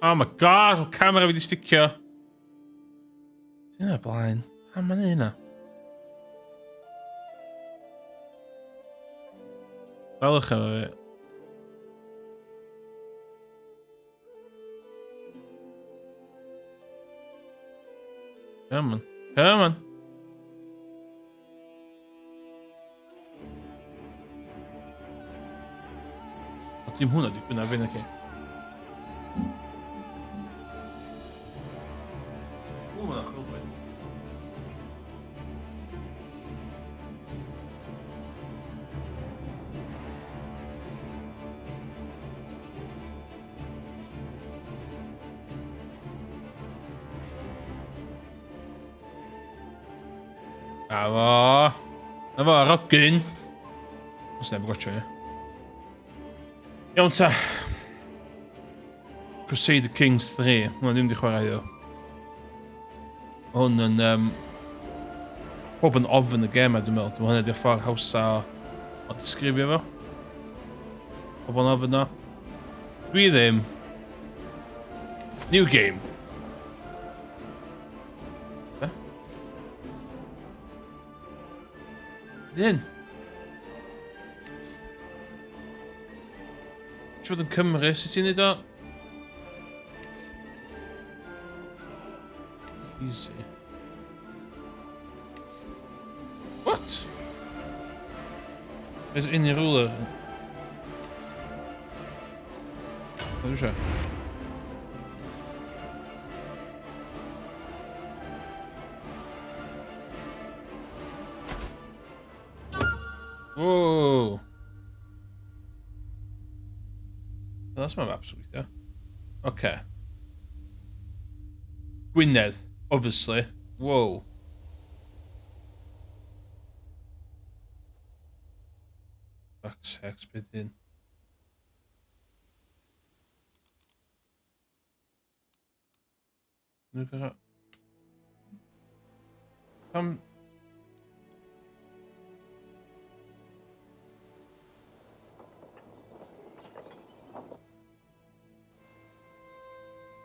Oh my God, mae camera fi wedi sticio. Yna blaen. Pam mae'n hynna? Dalwch efo fi. Come on. Come on. O, dim hwnna, di hwnna fi, naci. O, mae'n chwilbwyd. Na fo. Na fo, rogyn. Os neb yn gwatio, ie. Iawn ta. Crusader Kings 3. Hwna ddim wedi chwarae iddo. Hwn yn... Pob yn ofn y gem dwi'n meddwl. Dwi'n meddwl hynny ydy'r ffordd hawsa o disgrifio fo. Pob yn ofn o. Dwi ddim. New game. Be? Dyn. Siwr bod yn Cymru, sut ti'n neud o? Easy. What? There's any ruler. Dwi'n eisiau. Whoa. That's my map's weithio. Okay. Gwynedd, obviously. Whoa. Fuck's sakes, beth hyn? Pam...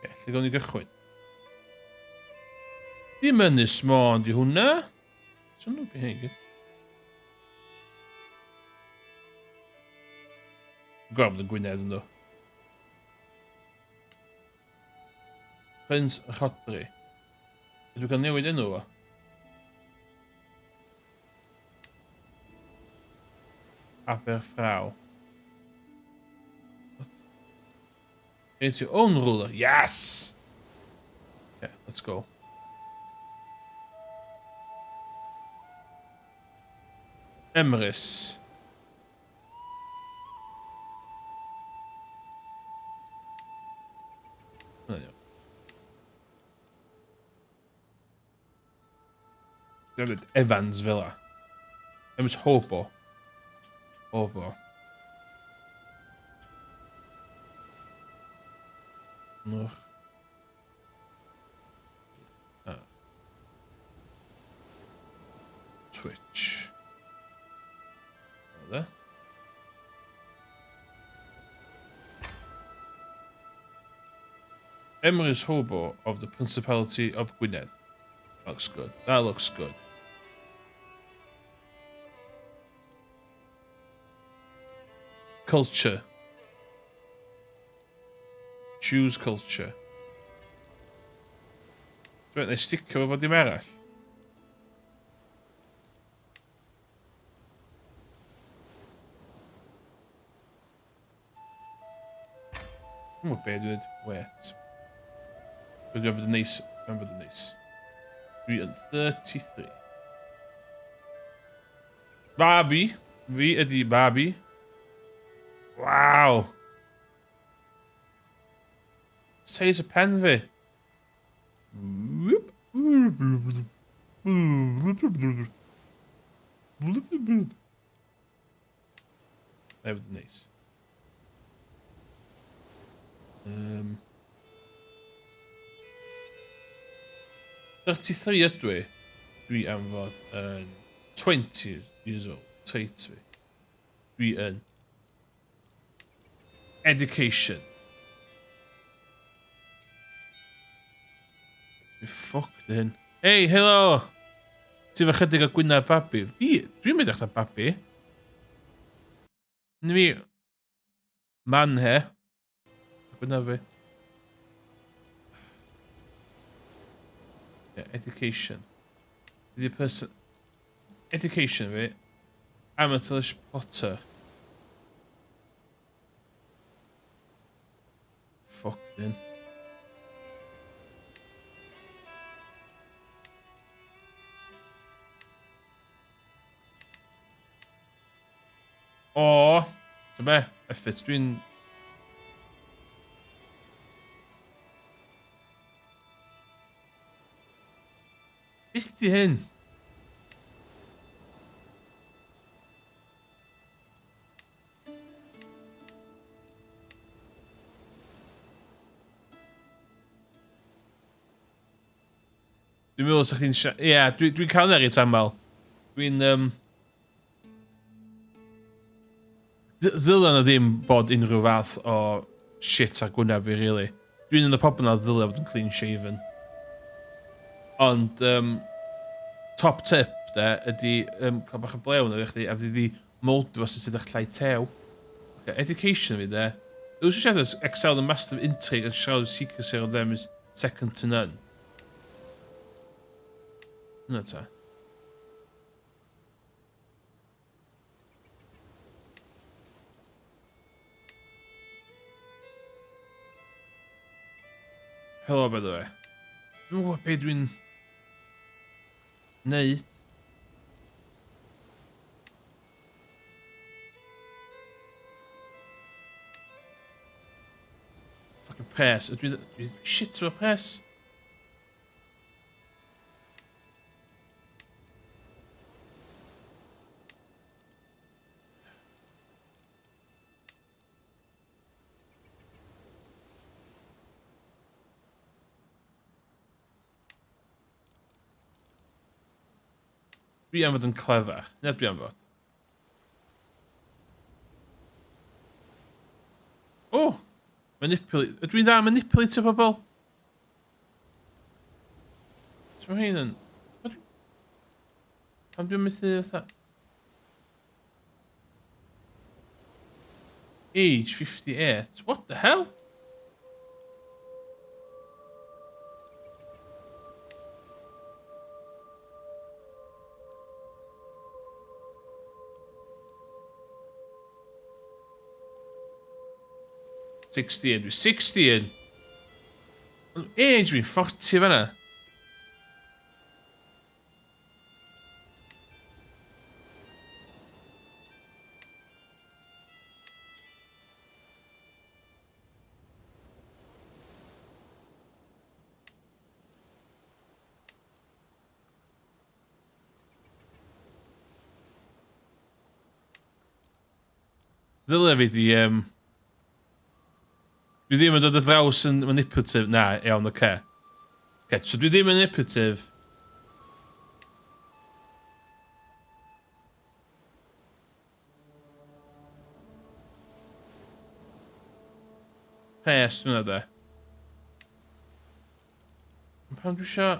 Ie, lle gawn ni gychwyn? Dim Ynys Môn di hwnna. Swn nhw'n behind it. Gweld bod yn Gwynedd yn ddo. Prince Rhodri. Ydw i'n cael newid enw fo? Aberffraw. What? It's your own ruler. Yes! Yeah, let's go. Emrys. Dwi'n Evans fel la. Emrys Hobo. Hobo. Nwch. Twitch. There. Emrys Hobo of the Principality of Gwynedd. Looks good. That looks good. Culture. Choose culture. Dwi'n meddwl, sticio fo bod dim arall. Dwi'n gwybod beth dwi'n dweud. Wait. Dwi'n bod yn neis. Dwi'n bod yn neis. Dwi yn 33. Babi. Fi ydi babi. Waw. Seis y pen fi. That would be nice. 33 ydw i. Dwi am fod yn 20 years old. Teit fi. Dwi yn education. Fi ffuck dy hyn. Hey, helo! Ti efo chydig o gwyneb babi. Fi, dwi'n mynd eich babi. Ni fi... Man he. Gwyneb fi. Yeah, education. Ydy person... Education fi. Amateurish Potter. Fucking. O! Ti'n be? Effort, dwi'n... Beth di hyn? Dwi'n meddwl sa chdi'n... Ie, yeah, dwi'n dwi cael yna reit aml. Dwi'n... Um... Ddylen na ddim bod unrhyw fath o shit ar gwyneb fi, really. Dwi'n un o'r pobl na ddylia bod yn clean shaven. Ond, um, top tip, de, ydy um, cael bach o blew yna fi chdi, a fydd di Mold fo sut ydych llai tew. Okay, education fi de. Those who shadows excel the master of intrigue and shroud of secrecy on them is second to none. Hwna ta. Hello, by the way. Dwi'n gwybod beth dwi'n neud. Fucking pres. Ydw i'n... Dwi shit efo pres. Dwi am fod yn clever. Na dwi am fod. O! Oh, manipulate. Ydw i'n dda manipulate pobl? So mae hyn yn... Pam dwi'n methu fatha... Age 58. What the hell? 16. Dwi 16. Age fi'n 40 fanna. Ddyle fi di... Um, dwi ddim yn dod y draws yn manipulative. Na, iawn, oce. Okay. Okay, so dwi ddim yn manipulative. Pes, dwi'n de. Pam dwi eisiau...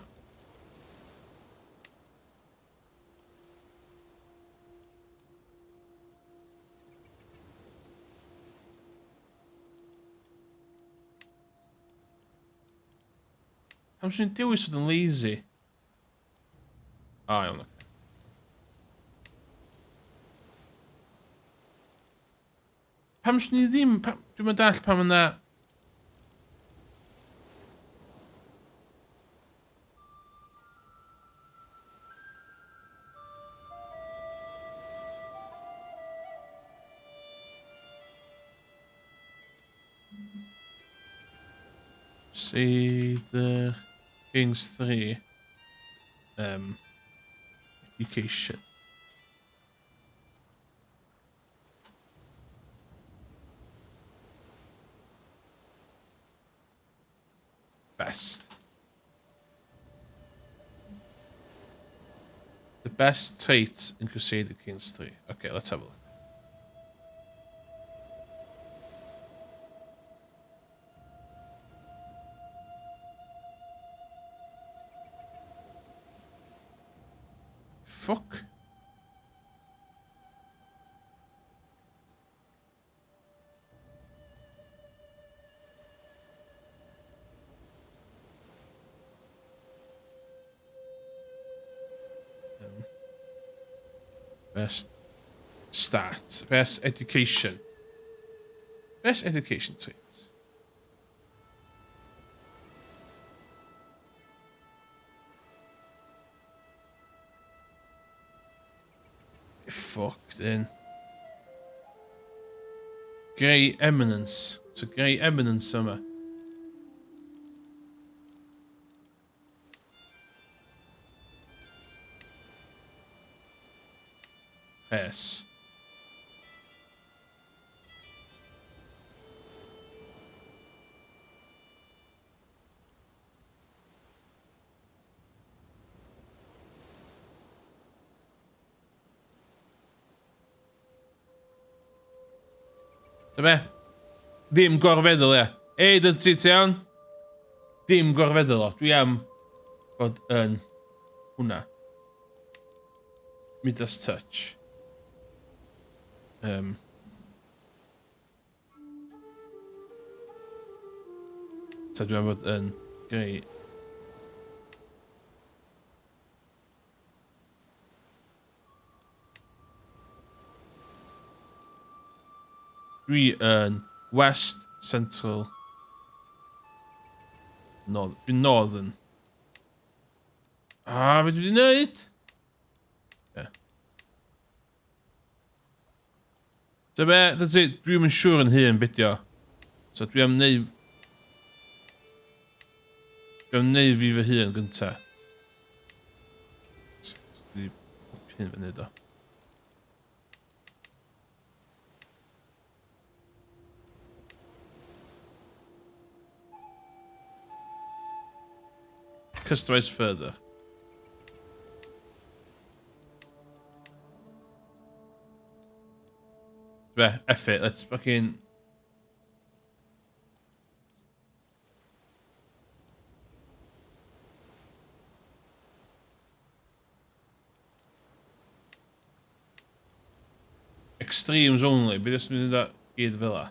Pam swn i'n dewis fod yn lazy? Ah, iawn, oce. Pam swn i ddim... Pam, dwi'n mynd all pam yna... See the Kings 3 um, education. Best. The best trait in Crusader Kings 3. Okay, let's have a look. Ffwc. Best start. Best education. Best education traits. Fucked in. Grey Eminence. So Grey Eminence yma. S. Dyma be? Ddim gorfeddwl, ia. Ei, dyn ti, ti iawn? Dim gorfeddwl o. Dwi am fod yn hwnna. Midas touch. Um, Ta dwi am fod yn greu. Dwi yn West Central North, dwi'n Northern. Ah, beth dwi wedi gwneud? Yeah. So be, that's it, dwi'm yn siŵr yn hun be dio. So dwi am neu... Dwi am neu fi fy hun gynta. Dwi hyn fyny do. Customise further. Be, F it, let's fucking... Extremes only, bydd ysmyd mynd â gyd fel la?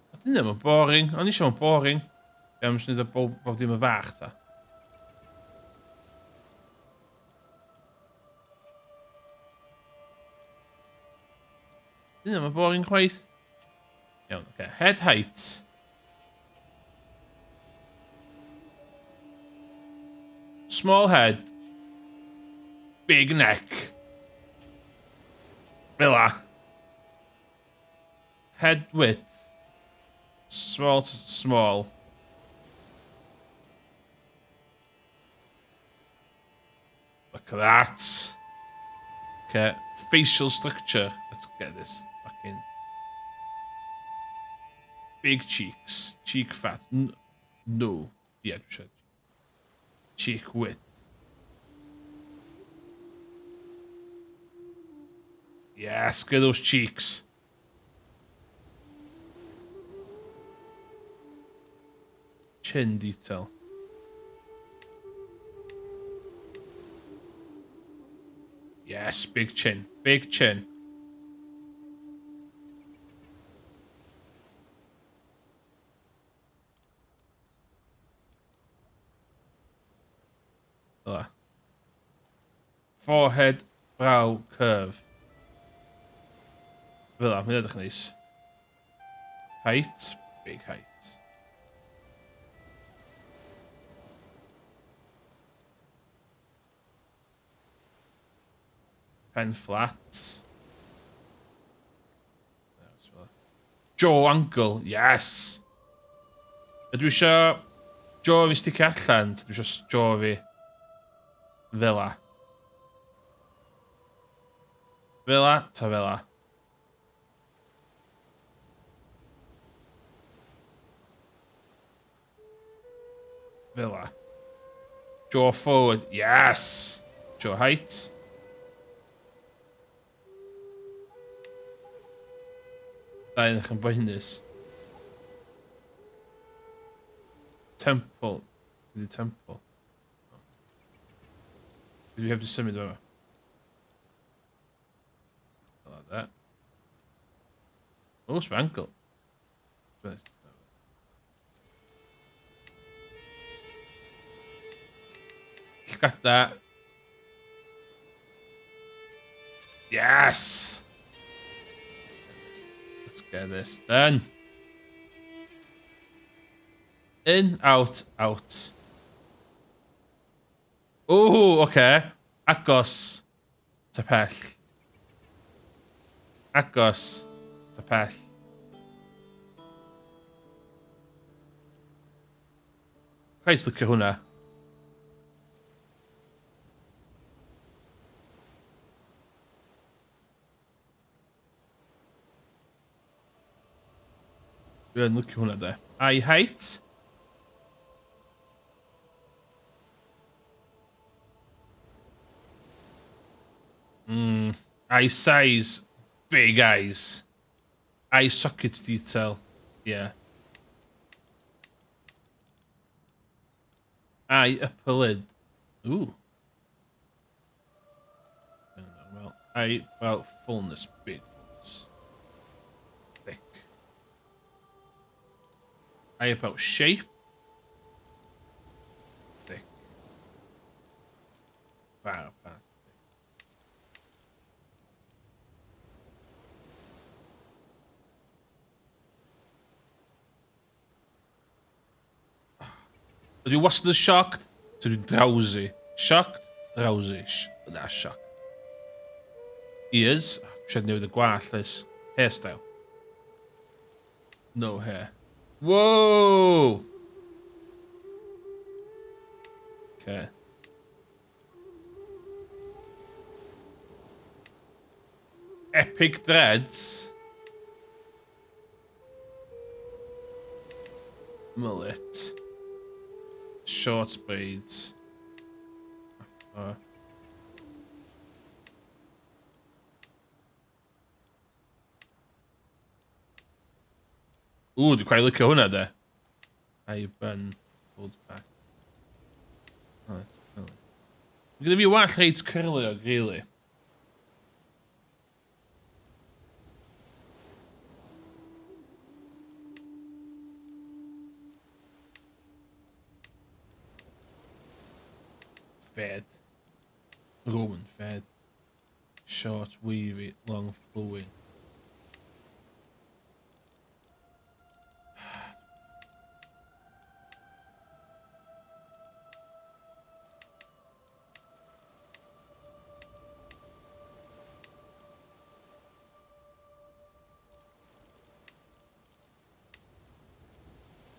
A dyna mae'n boring. O'n eisiau mae'n boring. Be am wneud bob, bob dim yn fach ta? Dyna mae'n boring chwaith. Iawn, oce. Okay. Head height. Small head. Big neck. Fel la. Head width. Small to small. Look at that. Okay, facial structure. Let's get this fucking... Big cheeks. Cheek fat. N no. Yeah, dwi Cheek width. Yes, get those cheeks. Chin detail. Yes, big chin. Big chin. Fel Forehead, brow, curve. Fel la, mae'n edrych neis. Height, big height. Pen flat. Jaw angle, yes! Ydw i eisiau jaw fi sticio allan, dwi eisiau jaw fi fel la. Fel la, ta fel la. Fel la. Jaw forward, yes! Jaw height. Da un yn boenus. Temple. Ydy temple. Dwi heb di symud yma. Fel that. Oh, spangle. Llgada. Yes! Let's get this done. In, out, out. Ooh, oce. Okay. Agos. Ta pell. Agos. Ta pell. Rhaid licio hwnna. Dwi yn licio hwnna de. Eye height. Eye size. Big eyes. Eye socket detail. Yeah. Eye upper lid. Ooh. Well, eye about fullness, big fullness. Thick. Eye about shape. Thick. Bar, bar. Ydw i wastad yn shocked? Ta dwi'n drowsy? Shocked? Drowsy. Na, shocked. Ears? Oh, Siarad newid y gwallt, oes. Hairstyle. No hair. Whoa! Okay. Epic Dreads. Mullet. Short braids. Ww, dwi'n quite licio hwnna de. Eye bun, pulled back. Gyda fi wallt reit cyrliog, really. Fed. Roman fed. Short, wavy, long, flowing.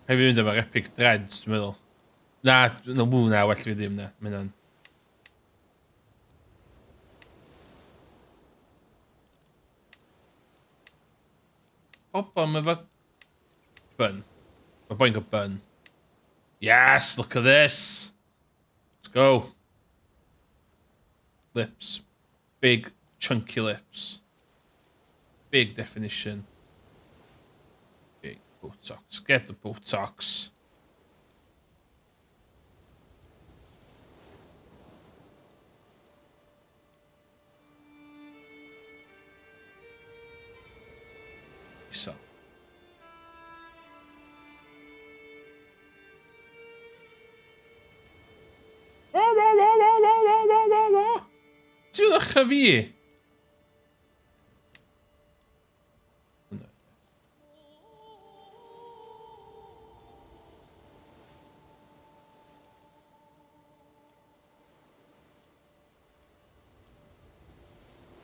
Rhaid fi fynd efo'r Epic Dreads, dwi'n meddwl. Na, no, ww, na, well fi ddim, na. Mae hynna'n... Pobl efo bun. Mae boi'n cael bun. Yes, look at this! Let's go. Lips. Big, chunky lips. Big definition. Big Botox. Get the Botox. Isel. Ti'n ddechrau fi?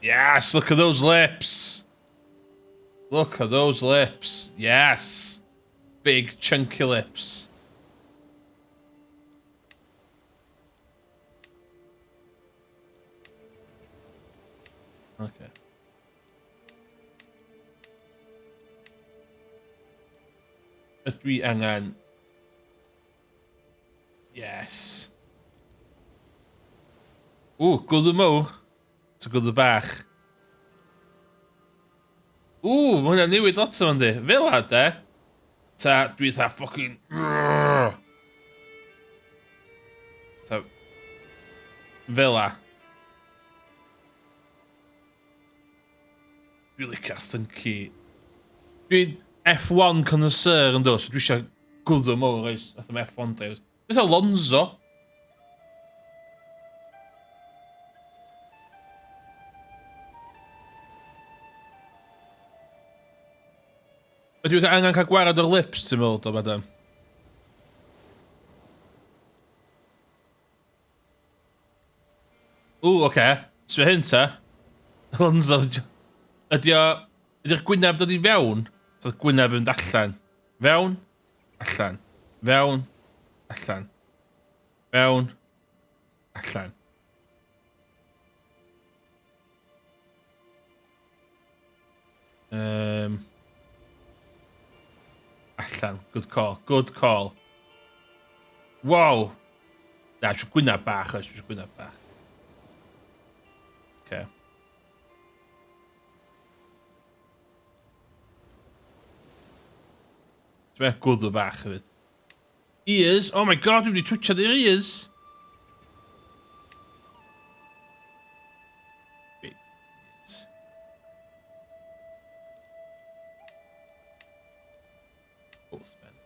Yes, look at those lips. Look at those lips. Yes. Big chunky lips. Okay. Ydw i angen... Yes. Ww, gwddw mawr. Ta gwddw bach. Ww, mae hwnna'n newid lot o'n di. Fel la, de. Ta, dwi tha fucking... Ta... Fel a. Dwi'n licio'r stinky. Dwi'n F1 connoisseur yn dod, so dwi eisiau gwddw mowr oes, fatha mae F1 drivers. Beth Alonso? Ydw i angen cael gwared o'r lips, ti'n meddwl, do, madam? Ww, oce. Okay. So hyn ta. Alonso. Ydy o... Ydy'r gwyneb dod i fewn? Ydy'r gwyneb yn mynd allan? Fewn, allan. Fewn, allan. Fewn, allan. Allan. Good call. Good call. Wow. Na, trwy gwyneb bach, oes, trwy gwyneb bach. Okay. Dwi'n gwddw bach hefyd. Ears? Oh my god, dwi wedi twtsiad i'r ears! Big ears. Both bends.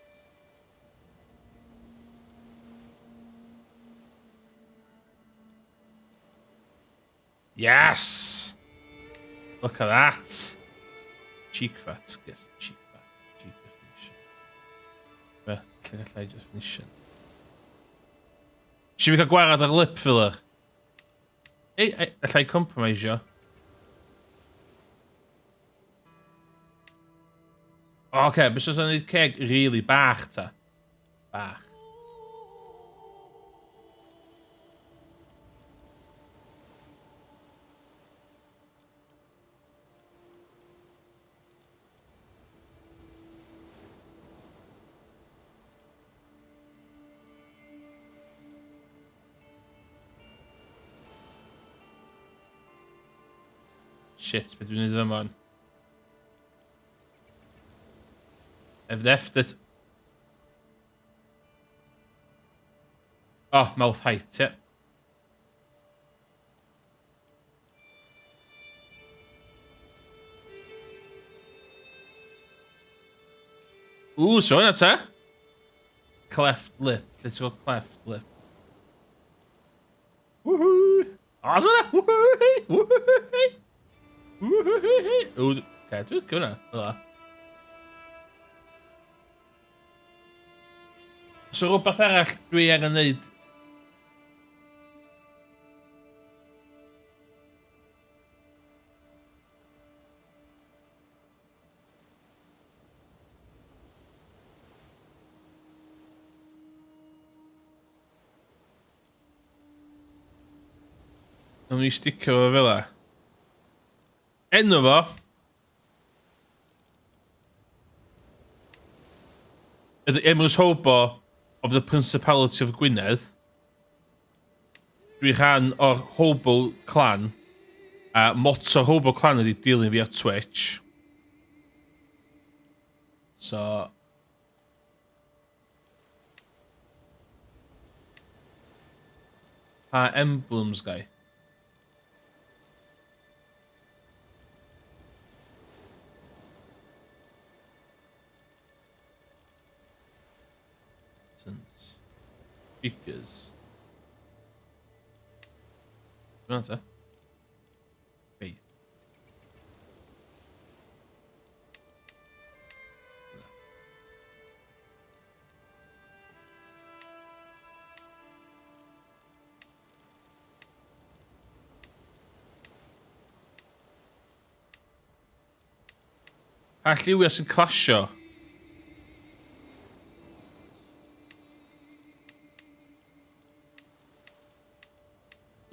Yes! Look at that! Cheek fat. Get some cheek fat. Cheek definition. Be? Lle gallai definition? Si fi cael gwarad ar lip filler? Ei, ei, allai compromisio. O, oce, okay, beth os o'n neud ceg really bach ta? Bach. Shit, beth dwi'n neud yma? I've left it. Oh, mouth height, yeah. Ooh, so yna ta. Cleft lip. Let's go cleft lip. Woohoo! O, so yna! Woohoo! Woohoo! Woohoo! Ooh, okay, dwi'n licio hwnna. Fel So rhywbeth arall dwi angen neud. Nawn ni sticio fo fel 'a. Enw fo ydy Emrys Hobo of the Principality of Gwynedd. Dwi rhan o'r Hobo clan. A motto Hobo clan ydy dilyn fi ar Twitch. So, Pa emblems gai? Buttons. Figures. Dyna ta. Faith. Pa lliwiau sy'n clasio?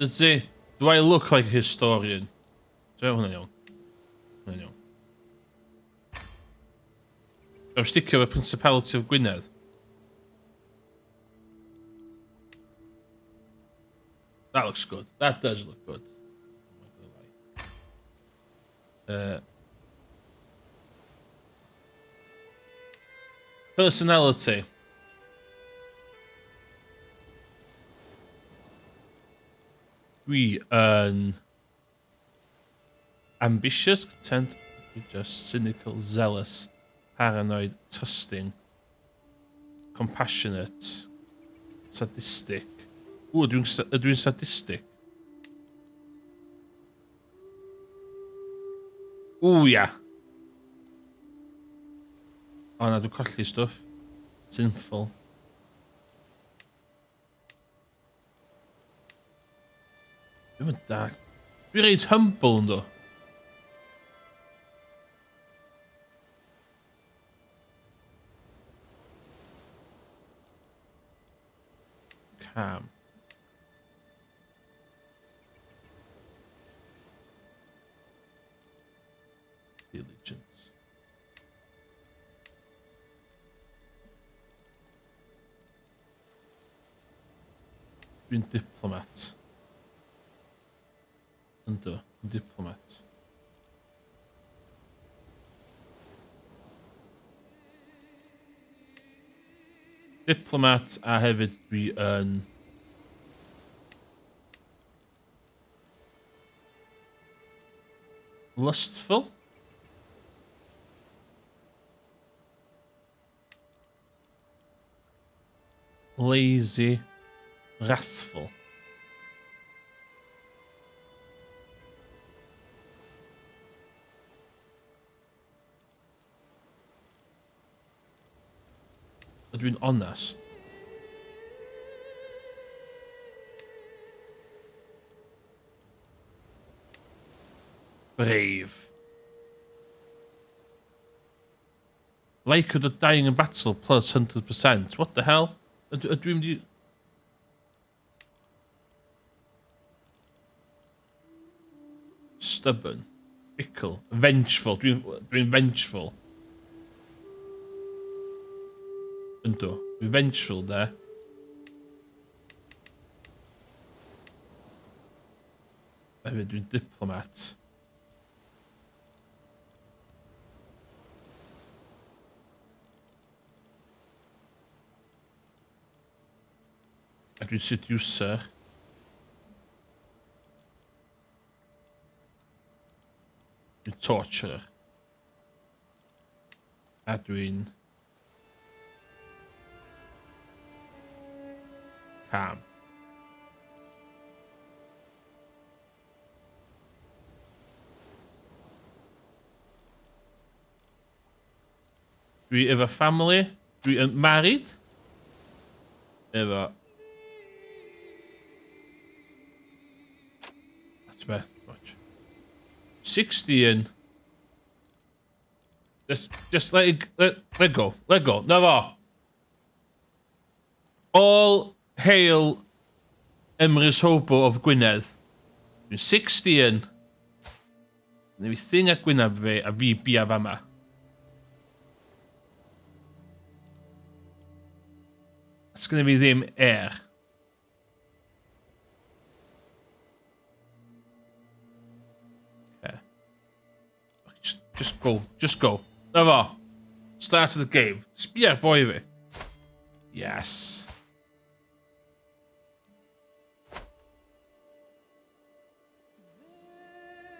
Dydy, do I look like a historian? Dwi'n hwnna'n iawn. Hwnna'n iawn. Dwi'n sticio efo Principality of Gwynedd. That looks good. That does look good. Personality. Dwi yn ambitious, content, just cynical, zealous, paranoid, trusting, compassionate, sadistic. Ww, dwi'n ydw i'n sadistic? Ww, ia. O na, dwi'n colli stwff. Sinful. Dwi'n mynd dall. Dwi'n reit humble yn do. Calm. Diligence. Dwi'n diplomat. Yndw, dwi'n diplomat. Diplomat a hefyd dwi yn... Lustful? Lazy. Wrathful. Ydw i'n onest? Brave. Likelihood of dying in battle plus 100%. What the hell? Ydw ydw i'n mynd i... Stubborn. Fickle. Vengeful. Dwi'n dwi vengeful. Yndw. Dwi'n vengeful, de. Hefyd, dwi'n diplomat. A dwi'n seducer. Dwi'n torturer. A dwi'n... Calm. Dwi efo family. Dwi yn married. Efo... That's beth, watch. 16. Just, just let it, let, let go, let go. Na fo. All hail Emrys Hobo of Gwynedd. Dwi'n 16. Neu fi thing ar gwyneb fi a fi bia fama. Sgynna fi ddim air. Okay. Just, just go. Just go. Na fo. Start of the game. Sbia boi fi. Yes.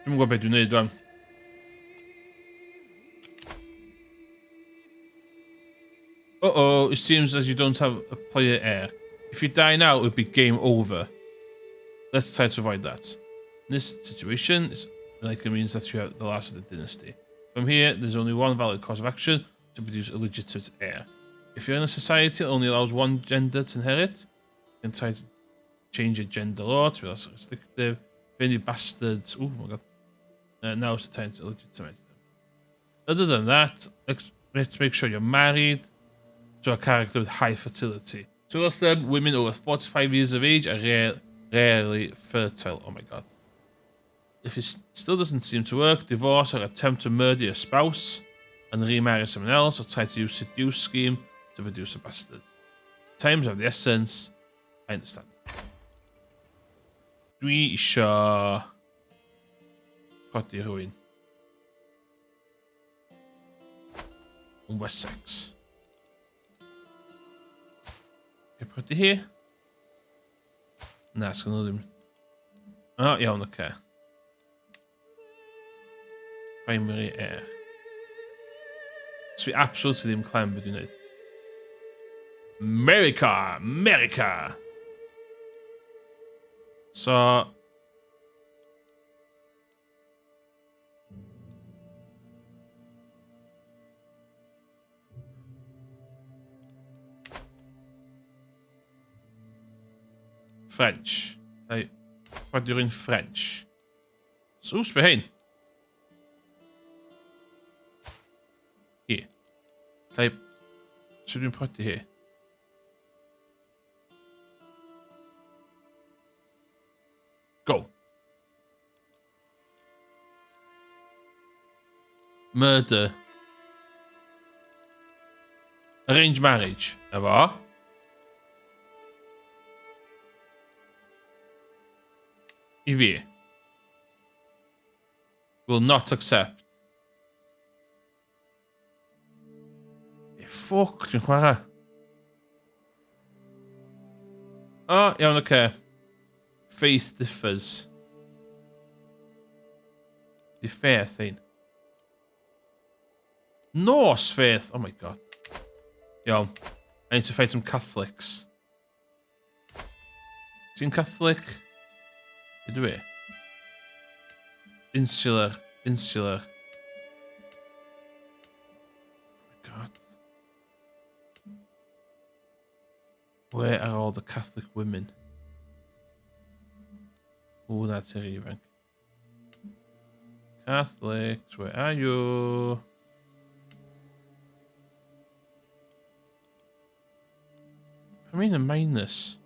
Dwi'n gwybod beth dwi'n neud rwan. Uh-oh, it seems as you don't have a player heir. If you die now, it would be game over. Let's try to avoid that. In this situation, it's likely means that you are the last of the dynasty. From here, there's only one valid course of action to produce a legitimate heir. If you're in a society that only allows one gender to inherit, you can try to change your gender law to be less restrictive. If any bastards... Oh my god. Now's the time to legitimize them. Other than that, let's, let's make sure you're married to a character with high fertility. Two of them, women over 45 years of age are rare, rarely fertile. Oh my god. If it still doesn't seem to work, divorce or attempt to murder your spouse and remarry someone else or try to use seduce scheme to produce a bastard. Times of the essence. I understand. Dwi isio codi rhywun. Yn Wessex. Ge prodi hi? Na, sgan nhw ddim. O, oh, iawn, oce. Okay. Primary air. So fi absolutely ddim clem beth dwi'n neud. America! America! So... French. Neu, chwarae rwy'n French. So, wws be hyn? Hi. Llai... Sut dwi'n prodi hi? Go. Murder. Arrange marriage. Na fo. I fi. Will not accept. E ffwc, dwi'n chwarae. O, oh, iawn, oce. Okay. Faith differs. Di faith ein. Norse faith! Oh my god. Iawn. I need to fight some Catholics. Ti'n Catholic? Ydw i? Insular. Insular. Oh my god. Where are all the Catholic women? O, na, ti'n rhy ifanc. Catholics, where are you? I mean a minus.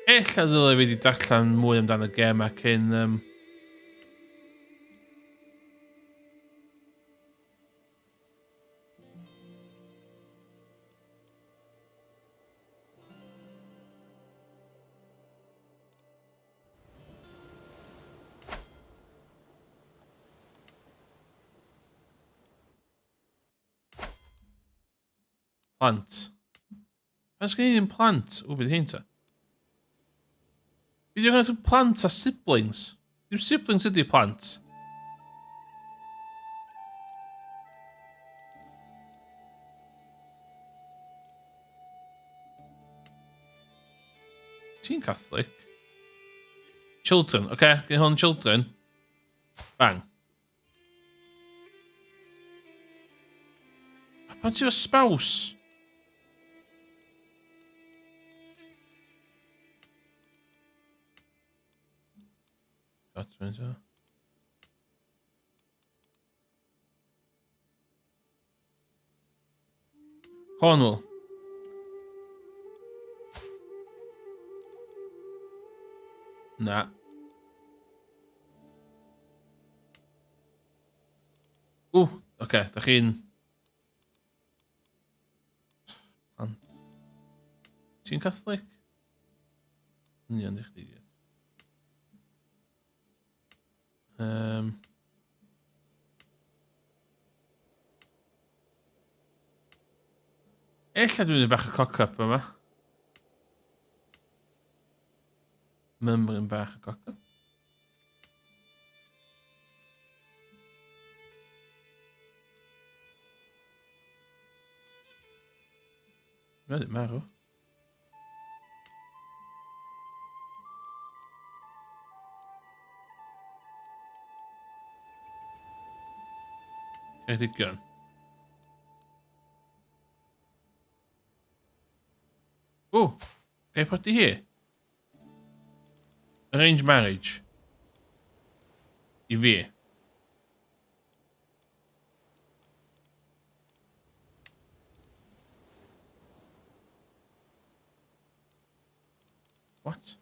Ella ddylai fi wedi darllen mwy amdano y gêm a cyn... Um, Plant. Pan sgen i ddim plant? O, bydd hyn ta. Fi ddim yn plant a siblings. Dim siblings ydy plant. Ti'n Catholic? Children, oce, okay, gen hwn children. Bang. A pan ti'n spouse? God, mae'n so. Cornwall. Na. Ww, oce, okay, da chi'n... Ti'n Catholic? Union i chdi. Um, Ella dwi'n bach o cock-up yma. Mymryn bach o cock-up. Mae'n marw. Ceredigion. O, gai prodi hi? Arrange marriage. I fi. What?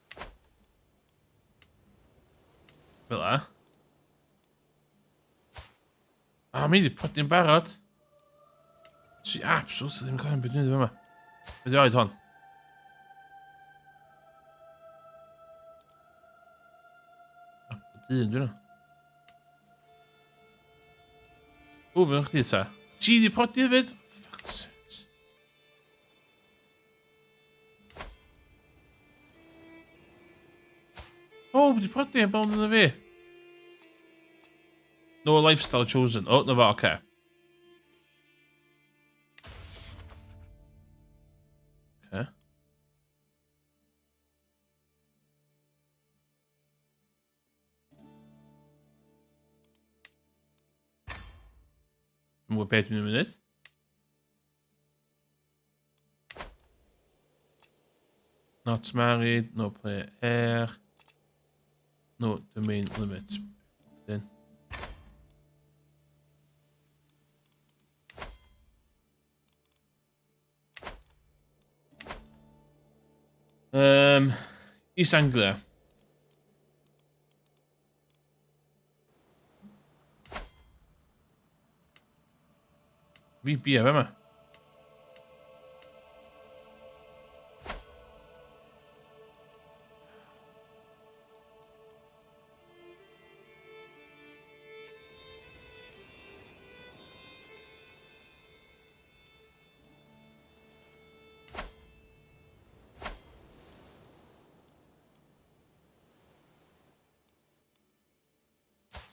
Fel a. A, mi wedi prodi'n barod. Si absolutely ddim cael beth dwi'n yma. Be di oed hon? Dyn, dwi'n O, fe chdi ta. Ti di prodi hefyd? Fuck's sake. Pob wedi prodi yn bawb yn fi. No lifestyle chosen. Oh, no fo, oce. Okay. Okay. Dwi'n gwybod beth dwi'n mynd. Not married, no play air. No domain limit. Then. East Anglia. Fi bia fe yma.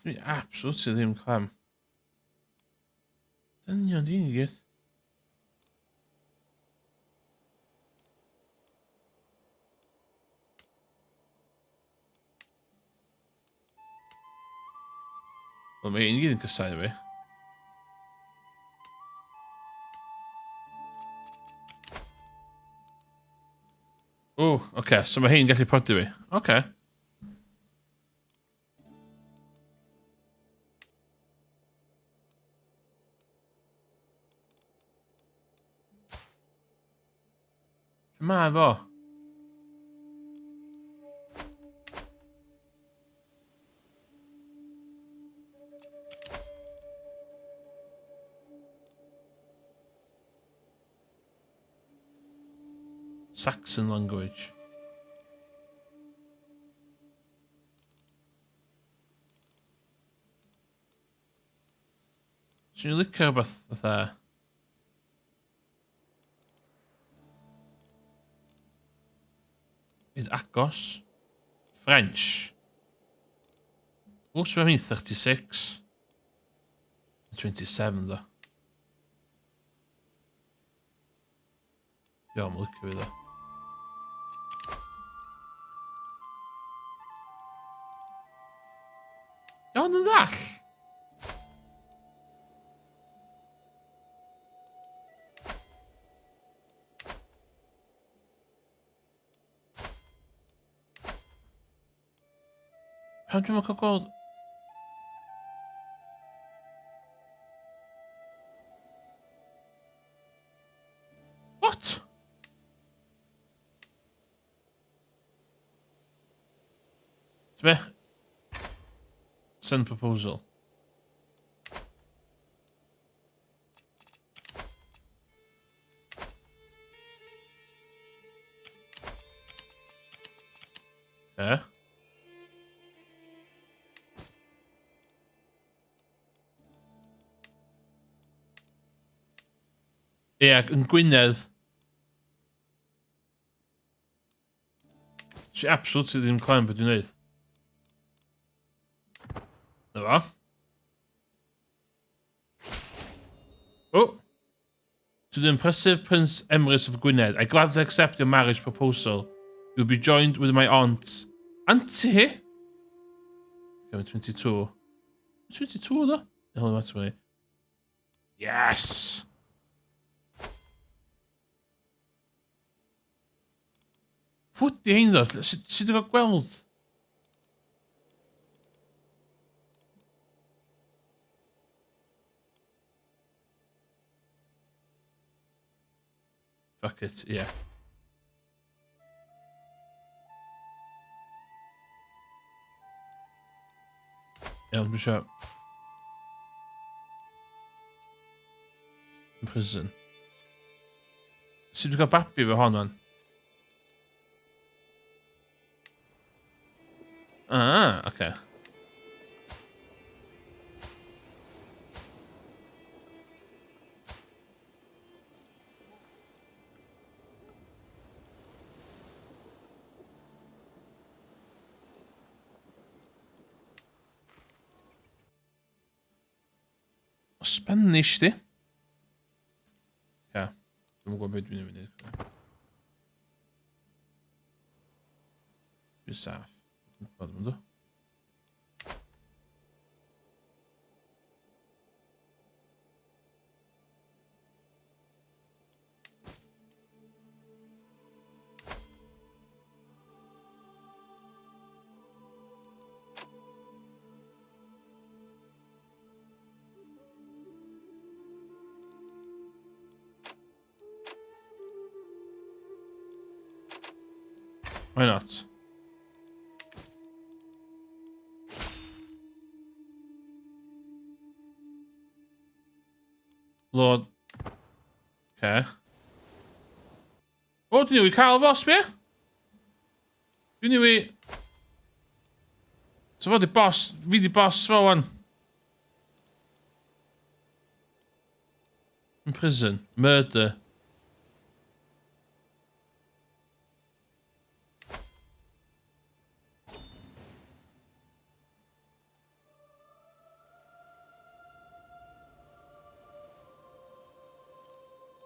Dwi absolutely ddim clem. Dynion di'n i gyd. Wel, mae un i gyd yn cysau fi. O, oce, okay, so mae hyn gallu prodi fi. Oce. Okay. Lle mae fo? Saxon language. Swn i'n licio rhywbeth fatha... Is agos. French. Wws, mae'n 36. 27 ddo. Iawn, mae'n licio fi ddo. Iawn yn ddall. Pam dwi'm yn cael gweld... What? Be? Send proposal. E? Ie, yn Gwynedd. Si absolutely ddim clem beth dwi'n neud. Na fo. Oh! To the impressive Prince Emrys of Gwynedd, I gladly accept your marriage proposal. You'll be joined with my aunt. Auntie? Okay, 22. 22 ddo? Hold on, that's me. Yes! Pwy di hein ddo? Sut ti'n gael gweld? Fuck it, yeah. Iawn, dwi eisiau... Prison. Sut dwi'n cael babi fe hon, man? Ah, oce. Okay. Spanish di. Ia. Dwi'n gwybod beth dwi'n mynd. Dwi'n saff. Dwi'n gwybod. Why not? Lord. Okay. O, dwi newydd cael fo, sbia? Dwi newydd... So fo di boss, fi di boss fo wan. In prison. Murder.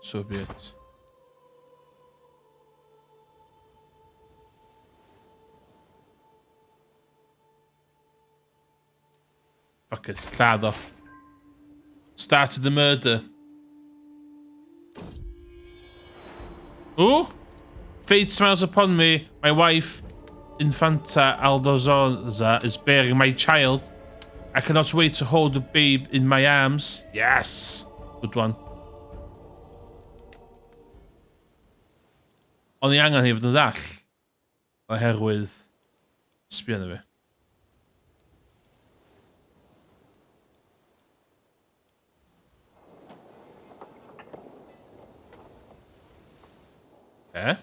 So be it. Fuck it, lladd o. Started the murder. Ooh! Fate smiles upon me. My wife, Infanta Aldozoza, is bearing my child. I cannot wait to hold the babe in my arms. Yes! Good one. O'n i angen hi fod yn ddall. Oherwydd... Sbio arno fi. E?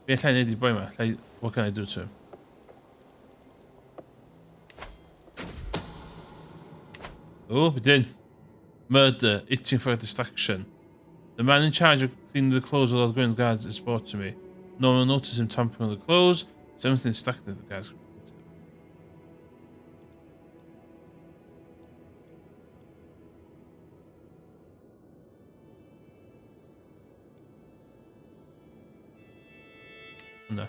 Be allai neud i boi ma? Allai... What can I do to him? O, be dyn? Murder, itching for a distraction. The man in charge of cleaning the clothes of Lord Gwyn's guards is brought to me. No one will notice him tampering with the clothes. Something stuck in the guards. No.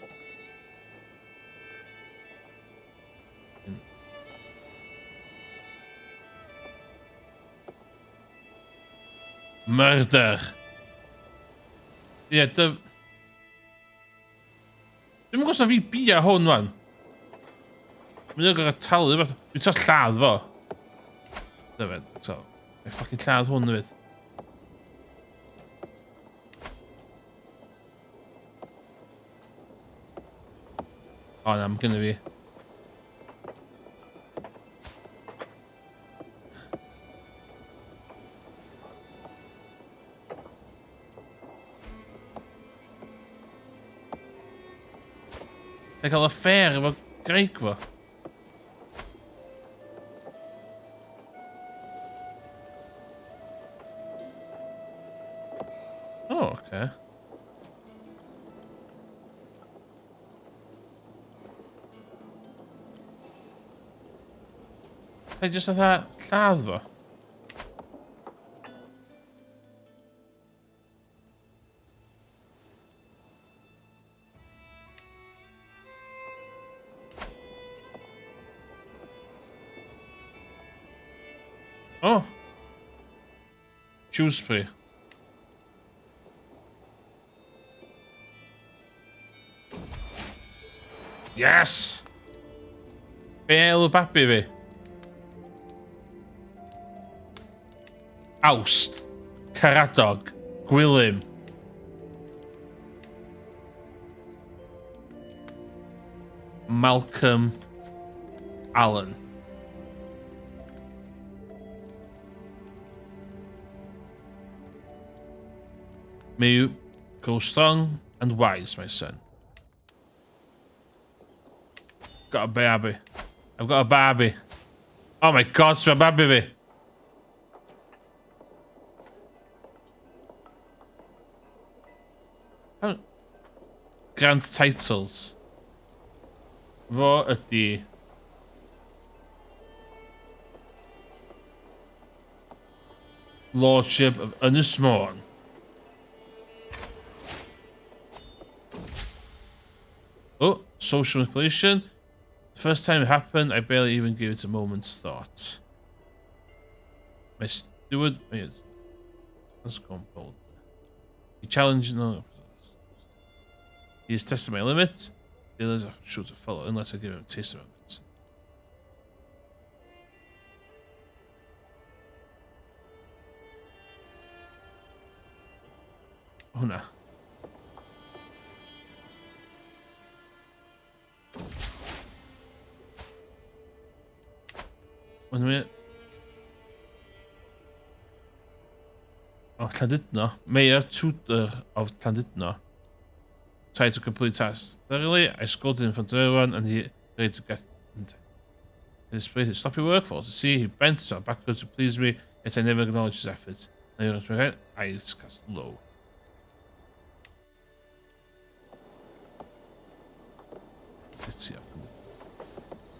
Murder. Ie, yeah, dyf... Dwi'n gwybod os na fi bia hwn, wan. Mae'n gorau talu rhywbeth. Dwi'n trio lladd fo. Dyfed, eto. Mae'n ffucking lladd hwn hefyd. O na, mae gynnu fi. Mae'n cael affair efo Graig fo. O, oh, oce. Okay. Ga i jyst fatha lladd fo? Oh. Shrewsbury. Yes! Be elw babi fi? Awst. Caradog. Gwilym. Malcolm Allen. May you go strong and wise, my son. Got a baby. I've got a baby. Oh my god, so baby fi. Grant titles. Fo ydy... Lordship of Ynys Môn. Oh, social manipulation. The first time it happened, I barely even gave it a moment's thought. My steward... Let's go bold. He challenged... No, he has tested my limit. The others are sure to follow unless I give him a taste of my medicine. Hwnna. Wait a minute. Oh, Llandudno. Mayor Tudor of Llandudno. Tried to complete tasks thoroughly. I scolded in front of everyone and he ready to get into. He displayed his sloppy work for all to see. He bent his arm backwards to please me, yet I never acknowledged his efforts. Now you're eyes cast low. City up.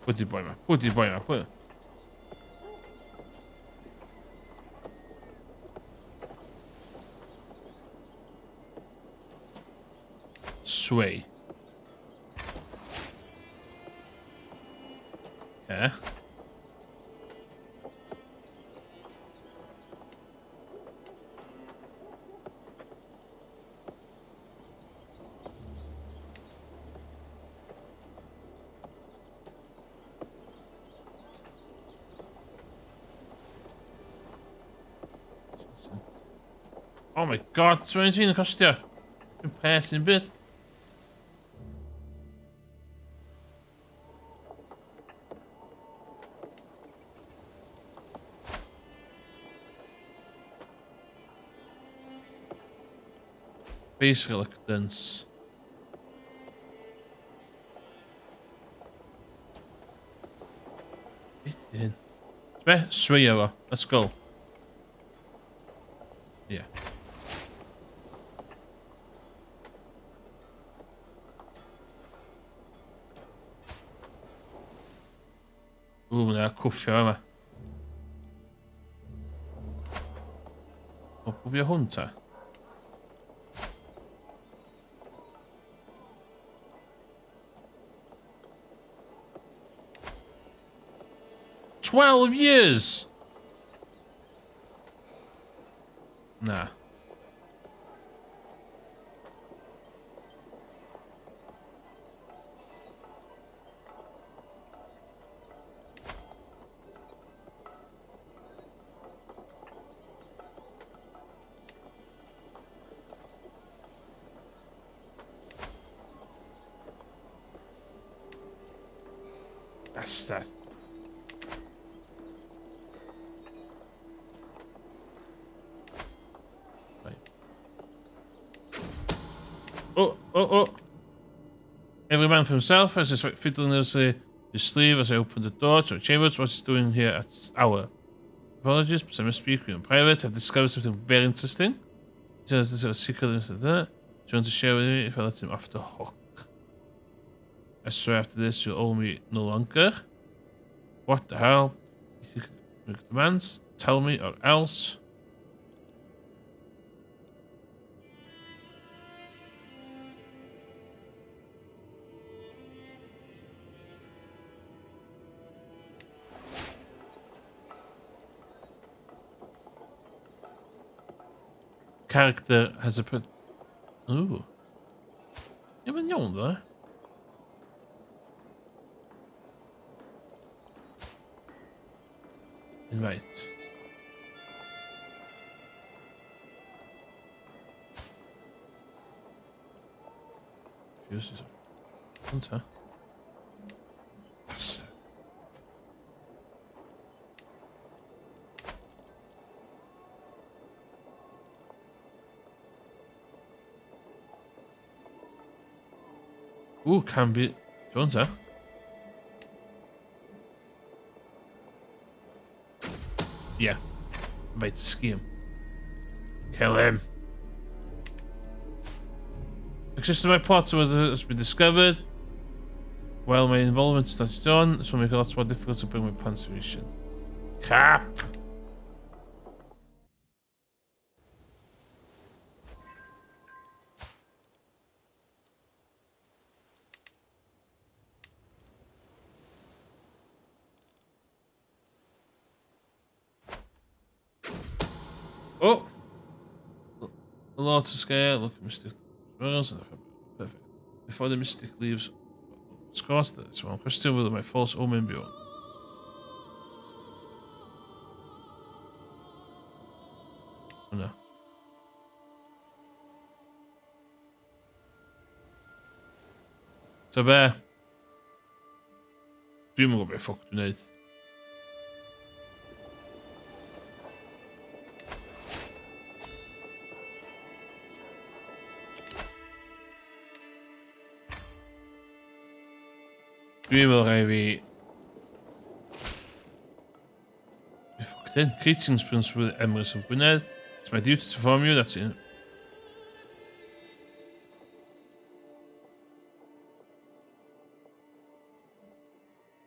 Pwy di'r boi ma? Pwy di'r boi ma? Pwy? Sway. Yeah. Oh my god, ti'n mynd i'n costio? Dwi'n pres yn byd. Base reluctance. Be di hyn? Be? Swio fo. Let's go. Yeah. Ww, mae'n cwffio yma. O, pwbio hwn ta? 12 years! Na. Bastard. Right. Oh, oh, oh. Every man for himself as his fiddling his sleeve as I opened the door to a chamber. What he's doing here at this hour. Apologies, but I must speak with you in private. I've discovered something very interesting. He says this is a secret. Do you want to share with me if I let him off the hook? I swear after this you'll owe me no longer. What the hell? You think I make demands? Tell me or else. Character has a put. Ooh. Ie, mae'n iawn ddo. Invite. Fuse Hunter. Bastard. Ooh, can be... Jones, eh? Yeah. Invite to scheme. Kill him. Access to my plot has been discovered. Well, my involvement is not done, so make it a lot more difficult to bring my plans to fruition. Cap! Oh! A lot to scale. Look at Mystic. Perfect. Before the Mystic leaves, Scott, that's one question whether my false omen be on. Hwnna. So be? Dwi'm yn gwybod beth ffwc dwi'n neud. Dwi'n meddwl rhaid fi... Be ffwc dyn? Greetings, Prince with Emrys of Gwynedd. It's my duty to inform you that in...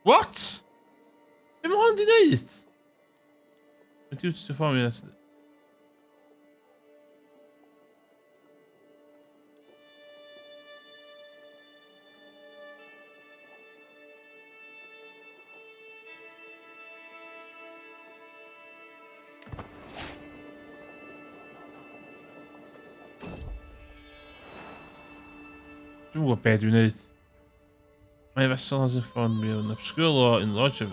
What? Be mae hwn di wneud? My duty to inform you that... Dwi'n gwybod beth dwi'n neud. My vessel has informed me of an obscure law in Lodge of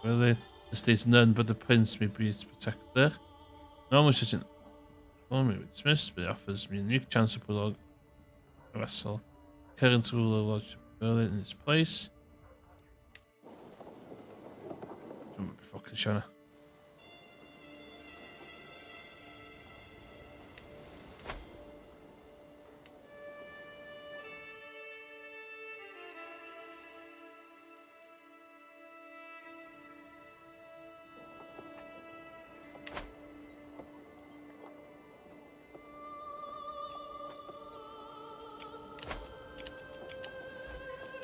Whether the states none but the prince may be its protector. Normally such an law may be dismissed, but it offers me a unique chance to put a vessel, current ruler of Lodge of in its place. Dwi'n mynd i ffocin siarad.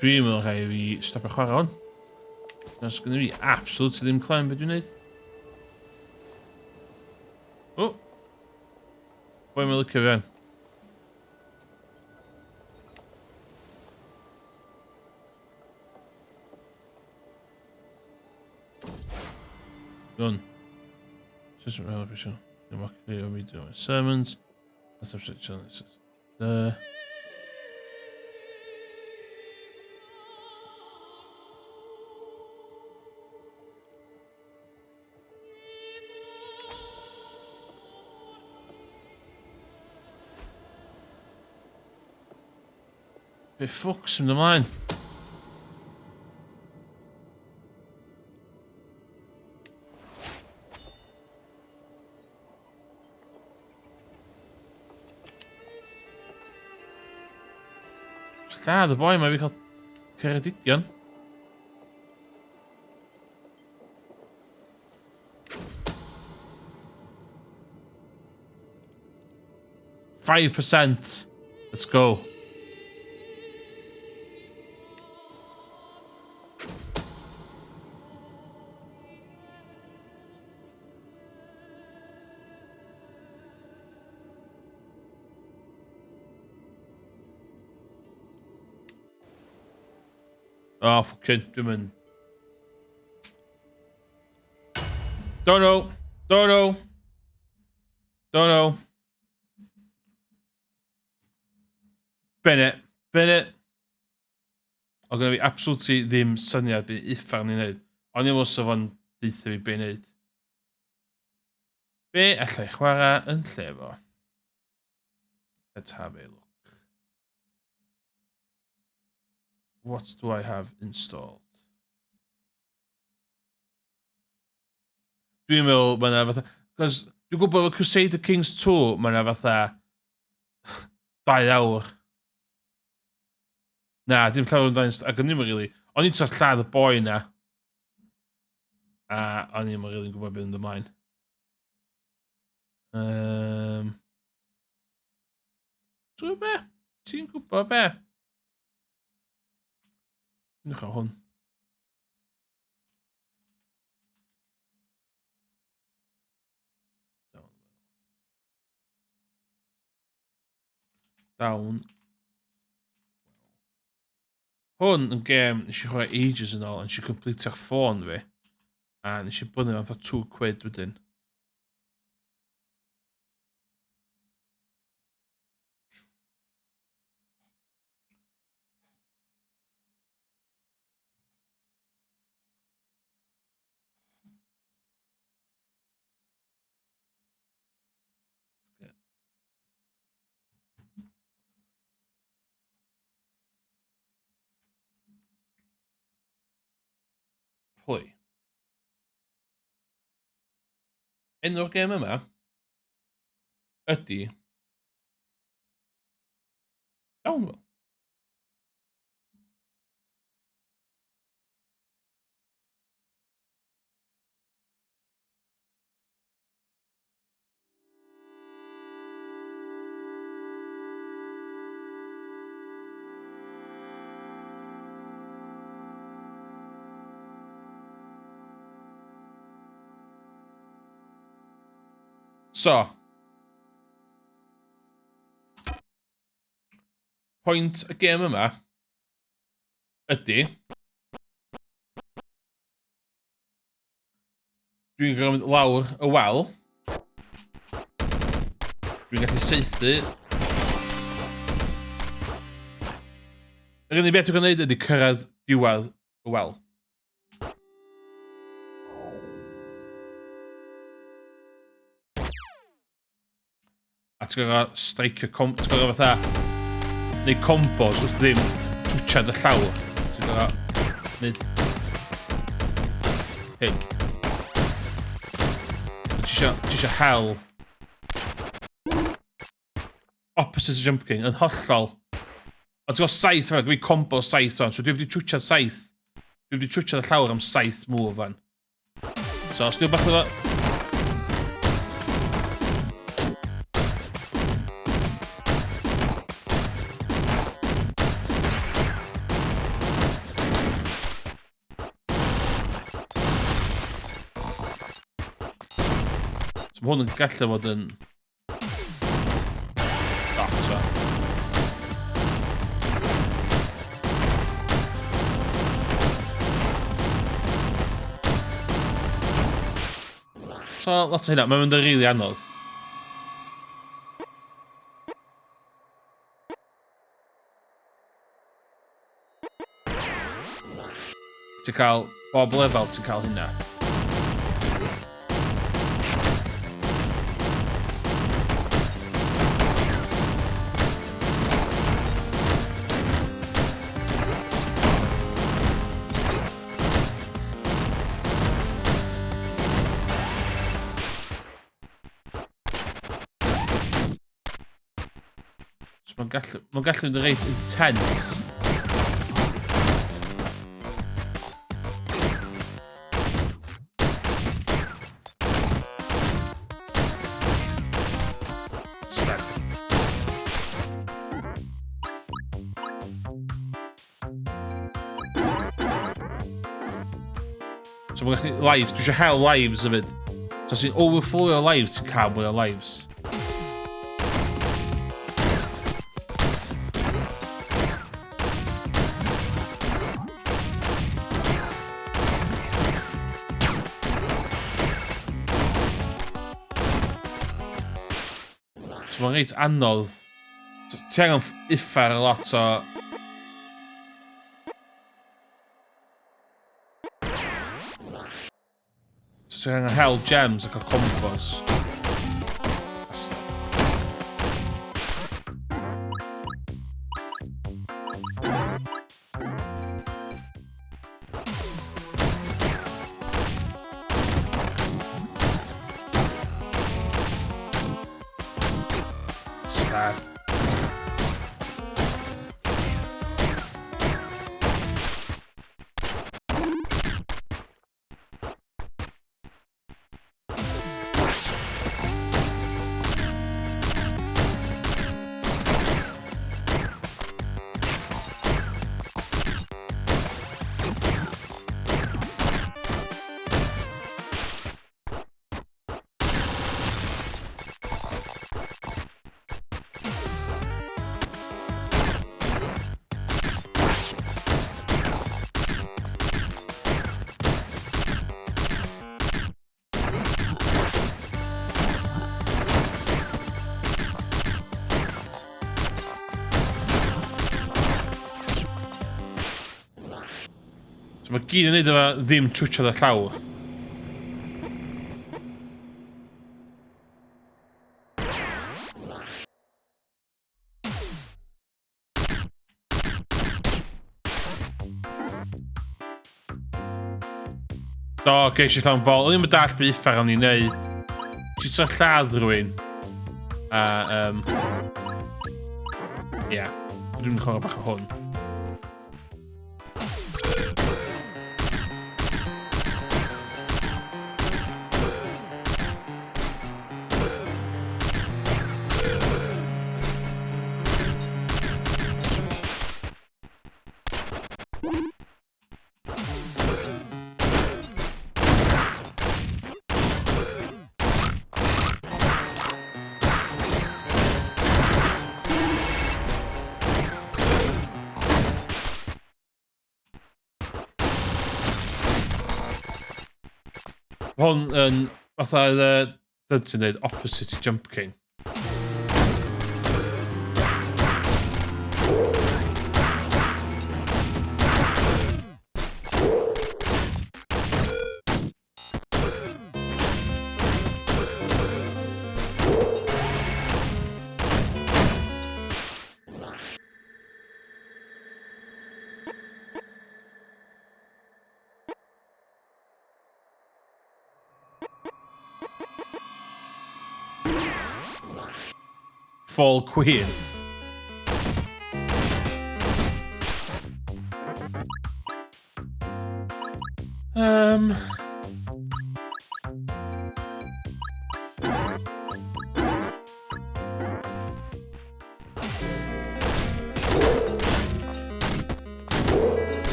Dwi'n meddwl rhaid i fi stopio chwarae hwn. Os gynnu fi absolutely ddim clem beth dwi'n neud. O! Boi mae'n licio fi fan. Done. System elevation. Sermons. That's upset. There. Be ffwc sy'n mynd ymlaen? Lladd y boi mae fi cael Ceredigion. 5%. Let's go. Oh, fucking, dwi'n mynd. Don't know. Don't know. Don't know. Bennett. Bennett. Oedd gynna fi absolutely ddim syniad be uffar ni'n neud. O'n i'n meddwl sa fo'n deutha fi be neud. Be allai chwarae yn lle fo? Let's have a look. What do I have installed? Dwi'n meddwl mae yna fatha... Cos dwi'n gwybod efo Crusader Kings 2, mae yna fatha... 2 awr. Na, dim llawer yn dau, ac o'n i'n really... O'n i'n trio lladd y boi na. A o'n i'n really gwybod beth yn ymlaen. Um, Dwi'n be? Ti'n gwybod be? Dwi'n cael hwn. Down. Hwn yn gêm nes i chwarae ages yn ôl, a nes i completio'ch ffôn fi. A nes i brynu fan 2 quid wedyn. Play. Enw'r gêm yma ydy Downwell. So, pwynt y gêm yma ydy Dwi'n gorfod mynd lawr y wal. Dwi'n gallu saethu. Yr unig beth dwi'n gwneud ydy cyrraedd diwedd y wal. A ti'n gorfod streicio com... Ti'n gorfod fatha... Neu combos wrth ddim twtsiad y llawr. Ti'n gorfod... Neud... Hyn. Ti isio hel... Opposite Jump King, yn hollol. A ti'n gweld saith fan, dwi'n combo saith fan, so dwi'n wedi twtsiad saith. Dwi'n wedi twtsiad y llawr am saith move fan. So, os dwi'n bach efo... So mae hwn yn gallu fod yn Gotcha. So, lot o hynna. Mae'n mynd yn rili really anodd. Ti'n cael bob lefel ti'n cael hynna. So mae'n gallu, mae'n gallu mynd yn reit intense. Step. So mae'n gallu... Lives. Dwi eisiau hel lives hefyd. So os ti'n overflowio lives, ti'n cael mwy o lives. So mae'n reit anodd. Ti angen uffar a lot o... So ti angen hel gems ac o combos. Stab. So mae gyd yn neud efo ddim twtiodd y llawr. Do, geis i llawn bol. O'n i'n dallt beth uffar o'n i'n neud. Ti trio lladd rhywun. A, Ia. Yeah. Dwi'n mynd i chwarae bach o hwn. Hwn yn fatha uh, ti'n dweud opposite i Jump King. Fall Queen.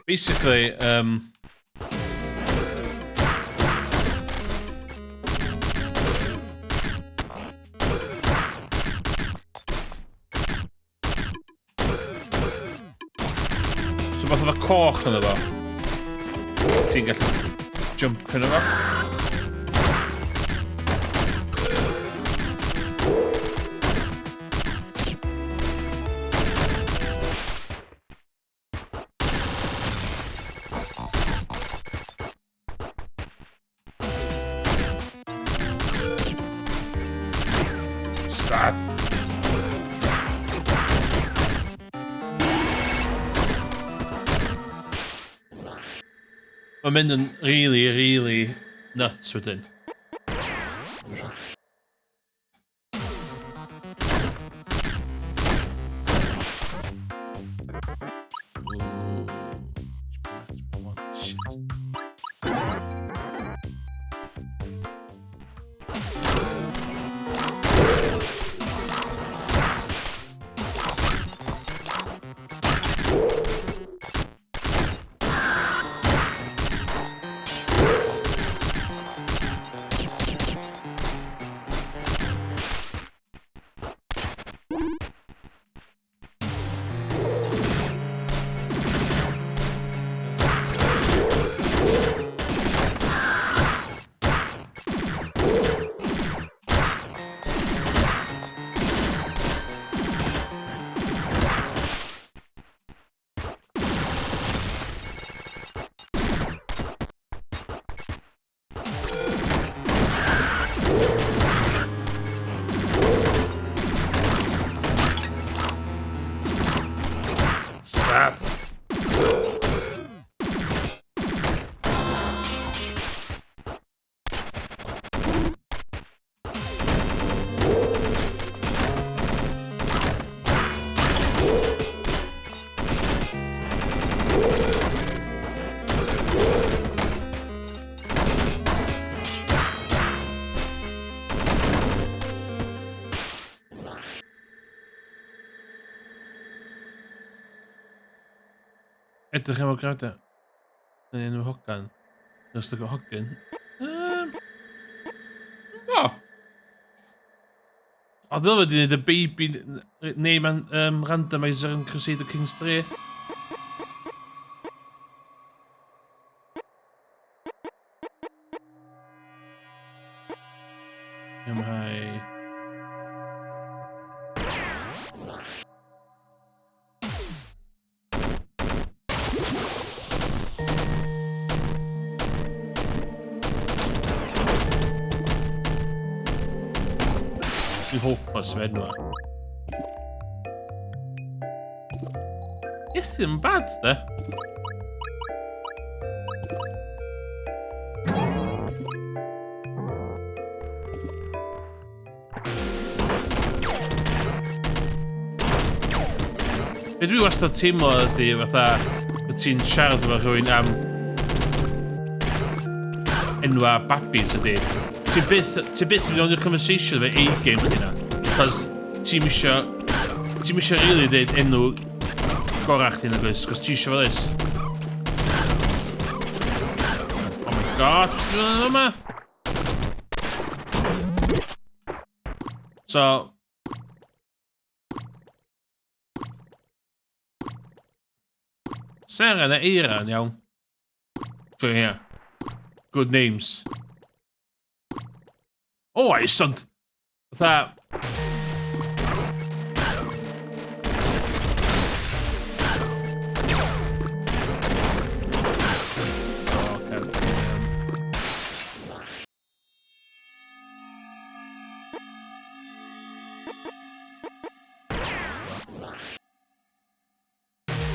Basically, So fath efo coch yna fo. Ti'n gallu jump yna fo. Stop. Mae'n mynd yn really, really nuts wedyn. Stop. Edrych efo grada. Yn enw hogan. Just look at hogan. Oh. O, dyle wedi gwneud y baby name randomizer yn Crusader Kings 3. Ymhau. Dwi'n hopeless efo enwa. Gethin yn bad, de. Be dwi wastad teimlo ydy fatha bod ti'n siarad efo rhywun am enwa babis ydy. Ti'n byth, ti byth yn mynd i'r conversation efo A-game ydy na. Cos ti'n isio, ti'n isio really dweud enw gorau chdi yn y gwrs, cos ti isio fel this. Oh my god, beth dwi'n yma? So... Sarah neu Eira yn iawn. So yeah. Good names. Oes, ond... Fatha...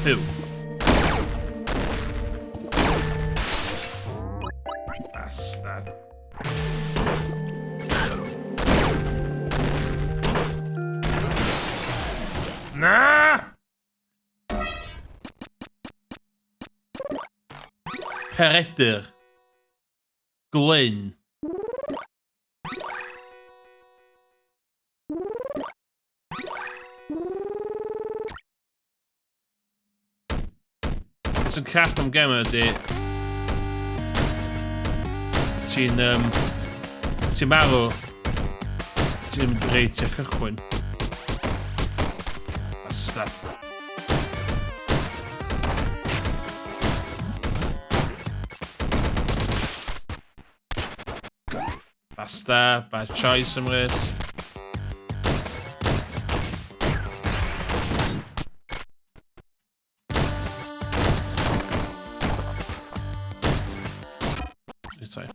Byw. Bastard. Na! Peredur. Glyn. Beth sy'n crap am gemau ydy... Ti'n... Um, ti'n marw... Ti'n mynd reit i'r cychwyn. Bastard. Basta, bad choice Emrys. Sorry.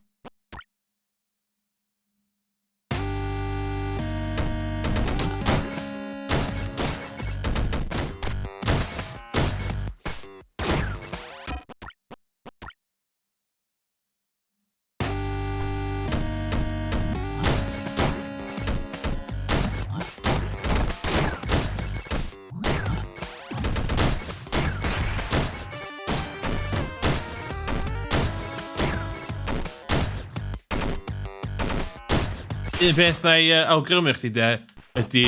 Un peth na i awgrymu chdi de, ydy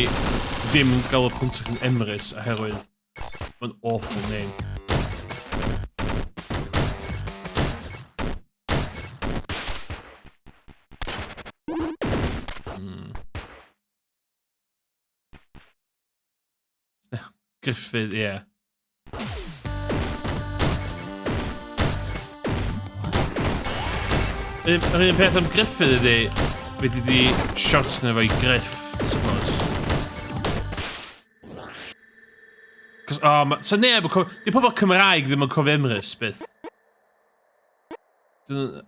ddim gael y pwynt yn Emrys oherwydd mae'n awful name. Gruffydd, ie. Yeah. Yr un peth am Gruffydd ydy, fe di di shot na fo'i Griff, I suppose. Cos, oh, ma, so neb yn cofio... Di pobl Cymraeg ddim yn cofio Emrys, byth. Dyn...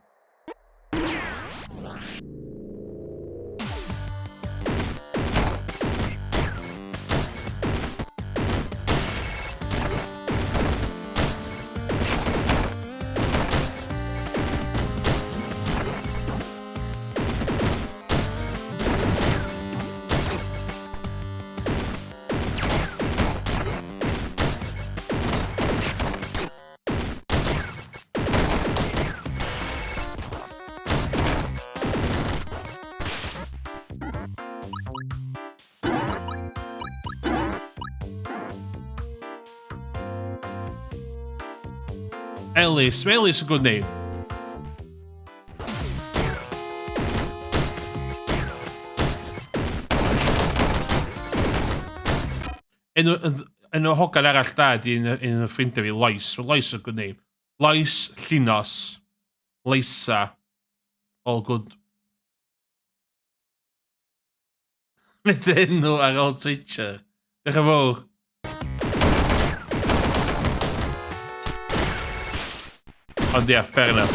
Ellis. Mae Ellis yn good name. Enw, enw hogan arall da ydi un, un o ffrindiau fi, Lois. Mae Lois yn good name. Lois, Llinos, Leisa, all good. Mynd enw ar ôl Twitcher. Diolch yn fawr. Ond ia, fair enough.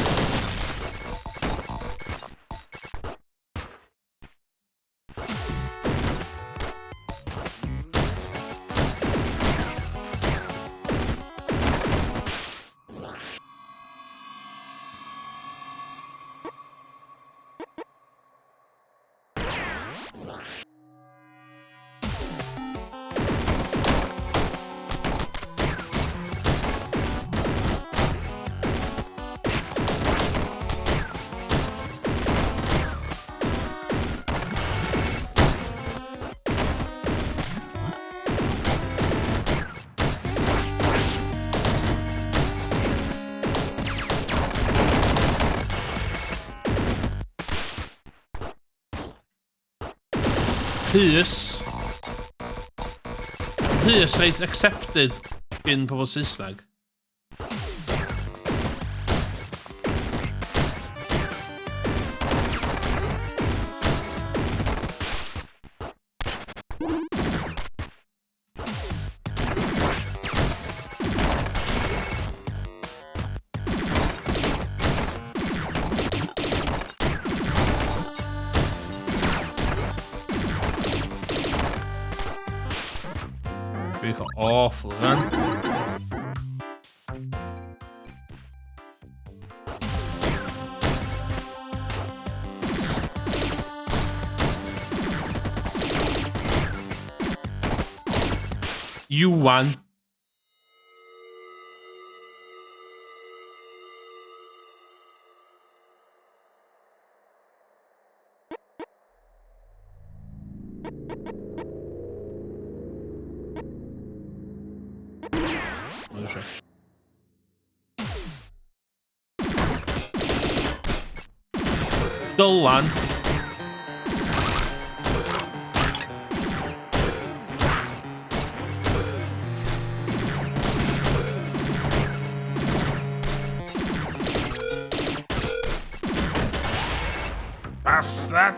Rhys. Rhys reit accepted gyn pobl Saesneg. Dwi'n cael awful fan. Iwan. Dylan. Bastard!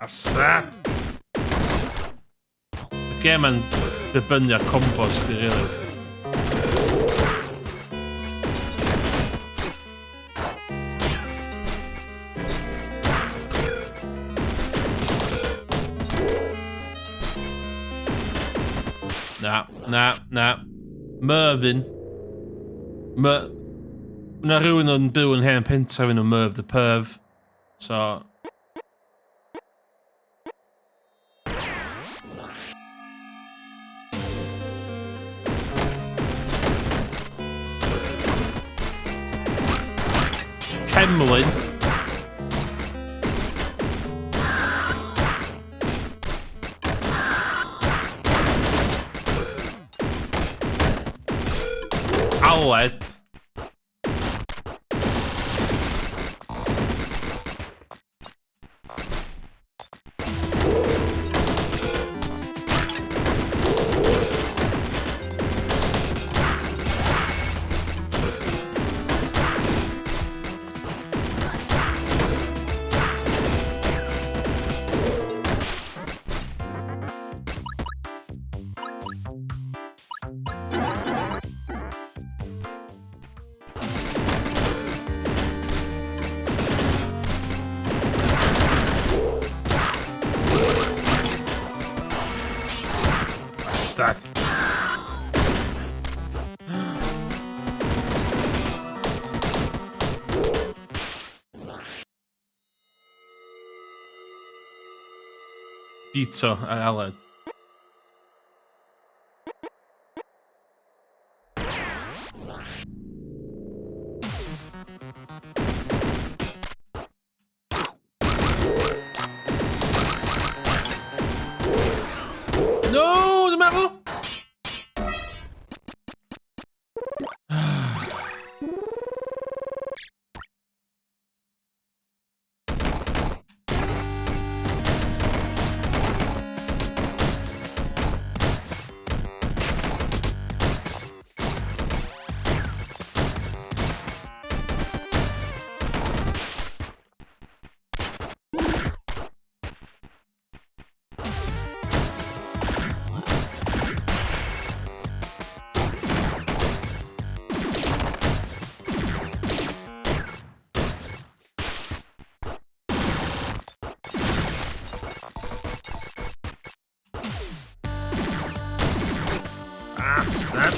Bastard! Y gêm yn dibynnu ar combos chdi, really. Na, na, na. Mervyn. Mer... Yna rhywun yn byw yn hen pentref enw Merv the Perv. So... Cemlyn. Aled. Bastard. Bito ar Aled. No, dwi'n meddwl! Bastard!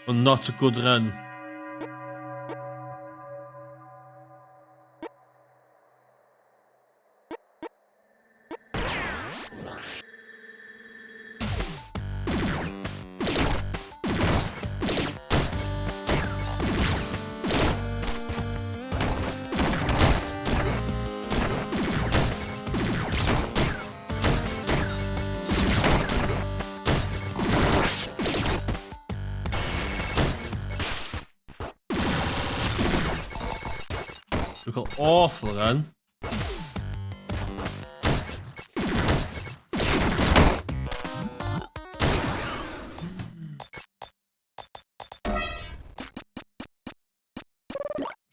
Well, not a good run. Dwi'n cael awful run.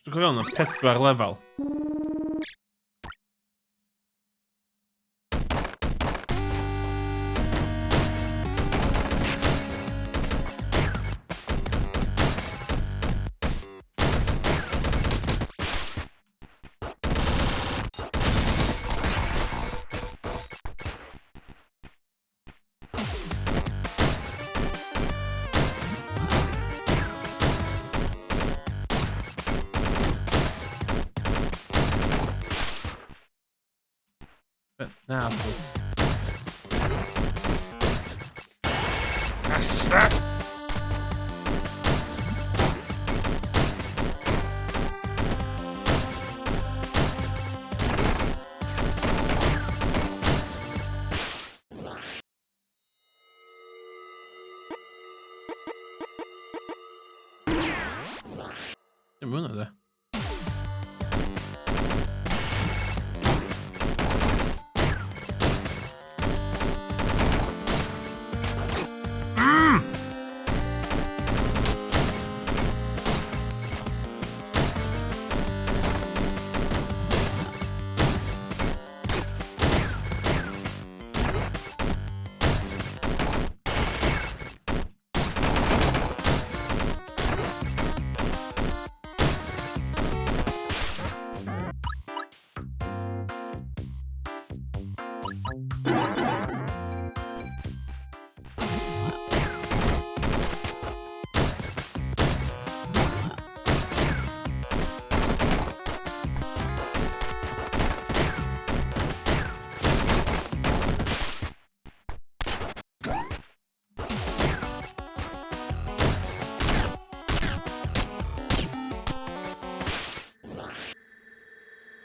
Dwi'n cofio yna pedwar lefel. Na, Bastard! Dim hwnna, de.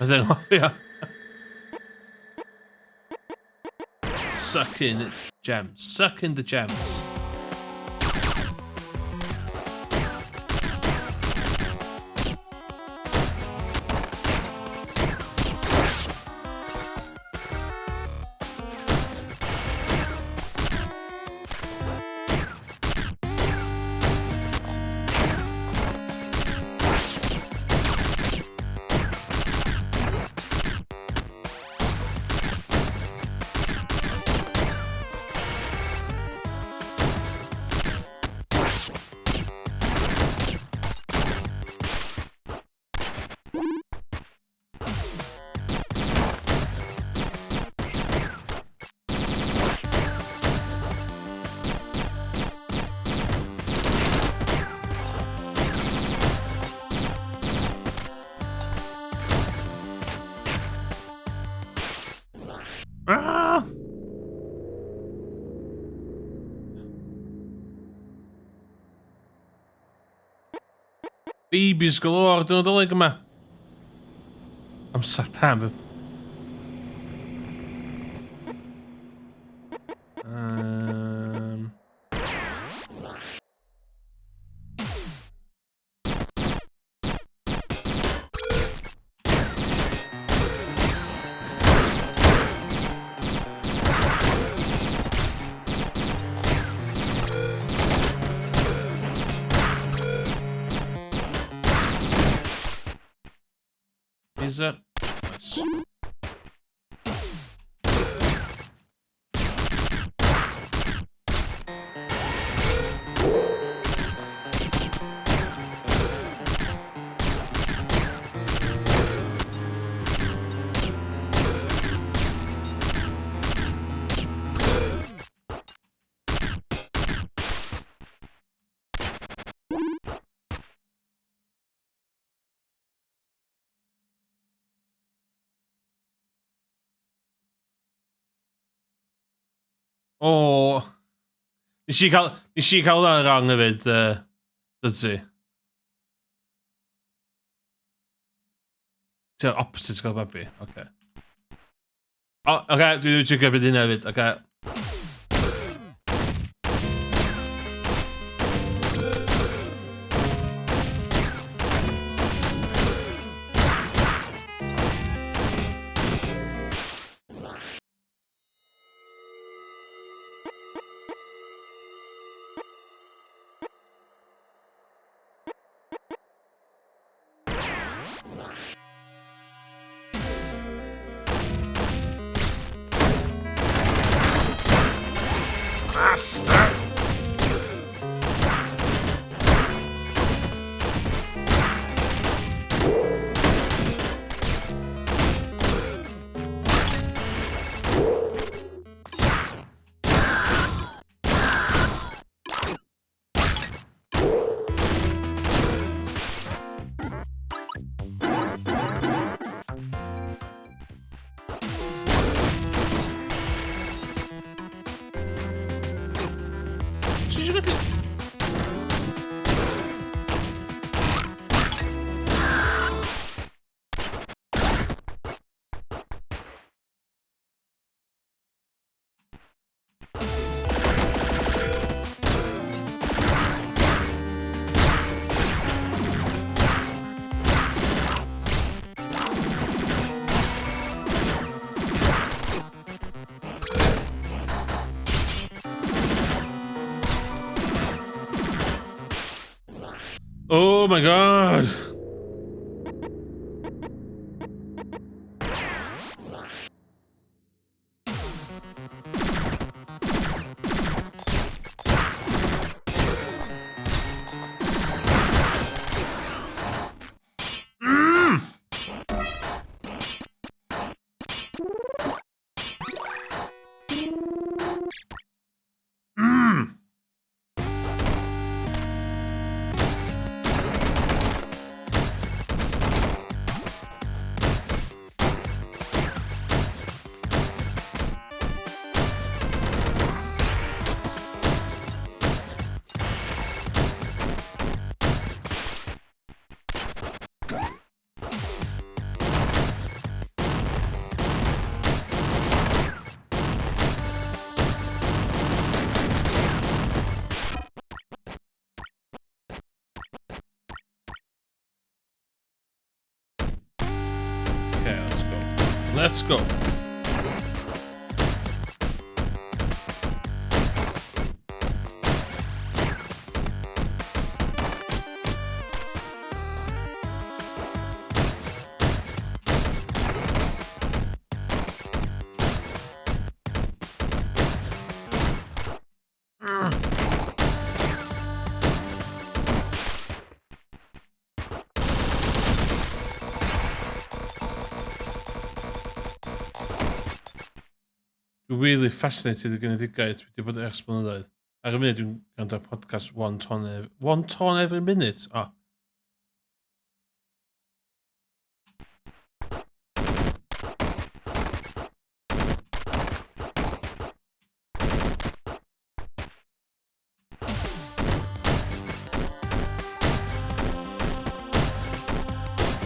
Mae'n anghofio. Suck in gems. Suck in the gems. Ah! Babies galore, dyn nhw'n dolyg yma. Amser tam. Is it? Nice. O! Nes i cael, nes i cael hwnna'n wrong hefyd, Dydsi. Ti'n opposite gael babi, oce. Okay. O, oh, oce, okay, dwi ddim yn gwybod hynna hefyd, oce. Okay. Bastard! Oh my god! Mm! Mm! Okay, let's go. Let's go. Dwi'n really fascinated y genedigaeth wedi bod ers blynyddoedd. Ar y funud dwi'n gwrando ar podcast One Ton, One Ton Every Minute. O. Oh.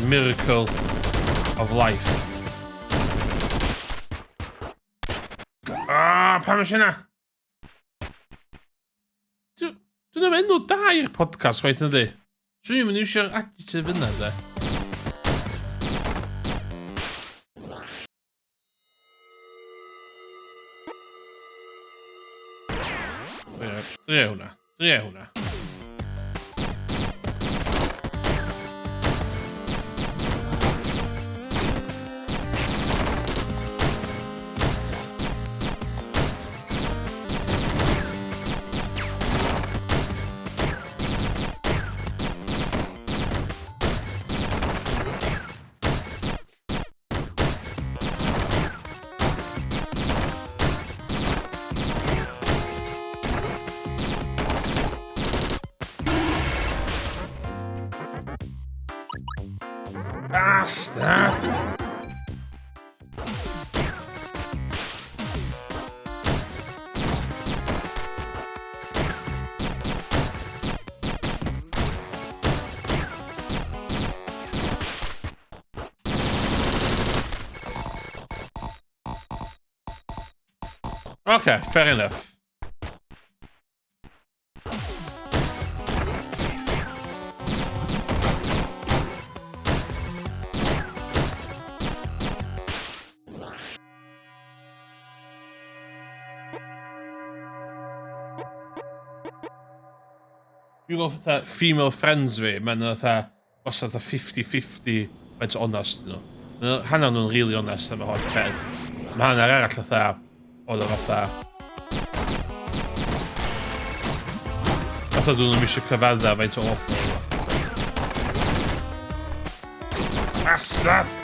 Miracle of life. Ah, pam eisiau yna? Dwi'n ddim enw da i'r podcast chwaith yndi. Swn i'n mynd i iwsio'r adjective yna de. Dwi hwnna. Dwi hwnna. Okay, fair enough. Dwi'n gweld fatha female friends fi, mae'n fatha, wastad fatha 50-50 faint o onest nhw. Mae hanner nhw'n really onest am y holl peth. Mae hanner arall fatha, oedd o fatha... Fatha dyn nhw'n eisiau cyfadda faint o awful. Bastard!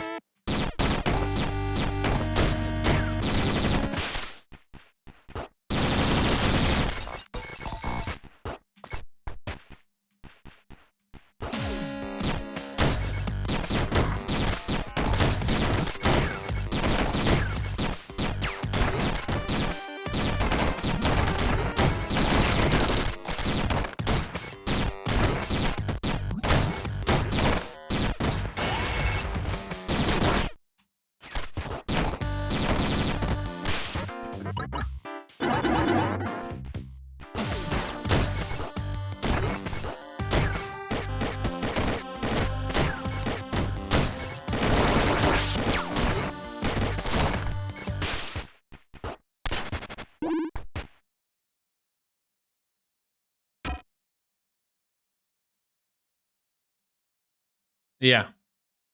Ia.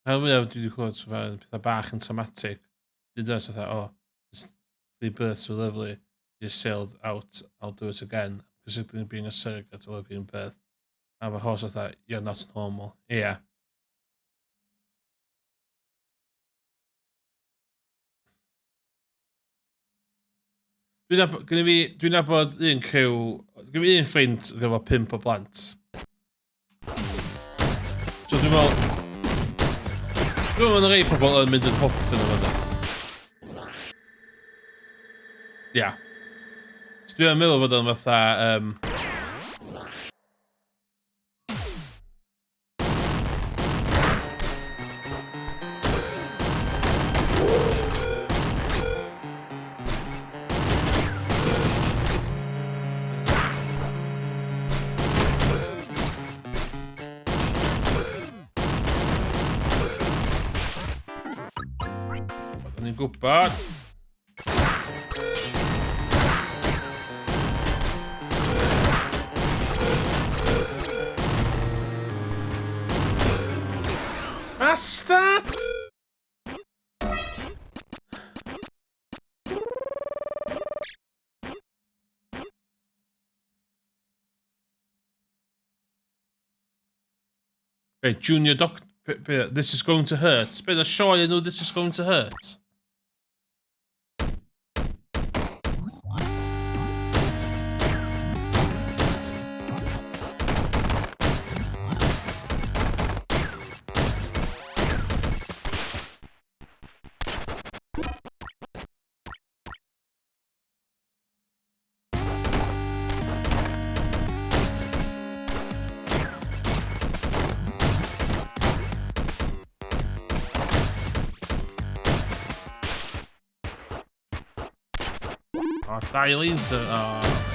Rhan fwyaf dwi wedi clywed so far yn pethau bach yn traumatic. Dwi'n dweud fatha, oh, this three births were lovely. You just sailed out, I'll do it again. Considering being a surrogate, I love giving birth. A mae horse fatha, you're not normal. Ia. Yeah. Dwi'n nabod, gynna fi, dwi'n nabod un criw, gynna fi un ffrind efo pump o blant. So dwi'n meddwl, dwi'n meddwl rei pobl yn mynd yn hooked yn yma. Ia. Yeah. So dwi'n meddwl fod o'n fatha, O'n i'n gwybod. Bastard! Be, Junior Doc... Be, be, this is going to hurt. Be, na sioe nhw This is going to hurt? O, dau laser. O,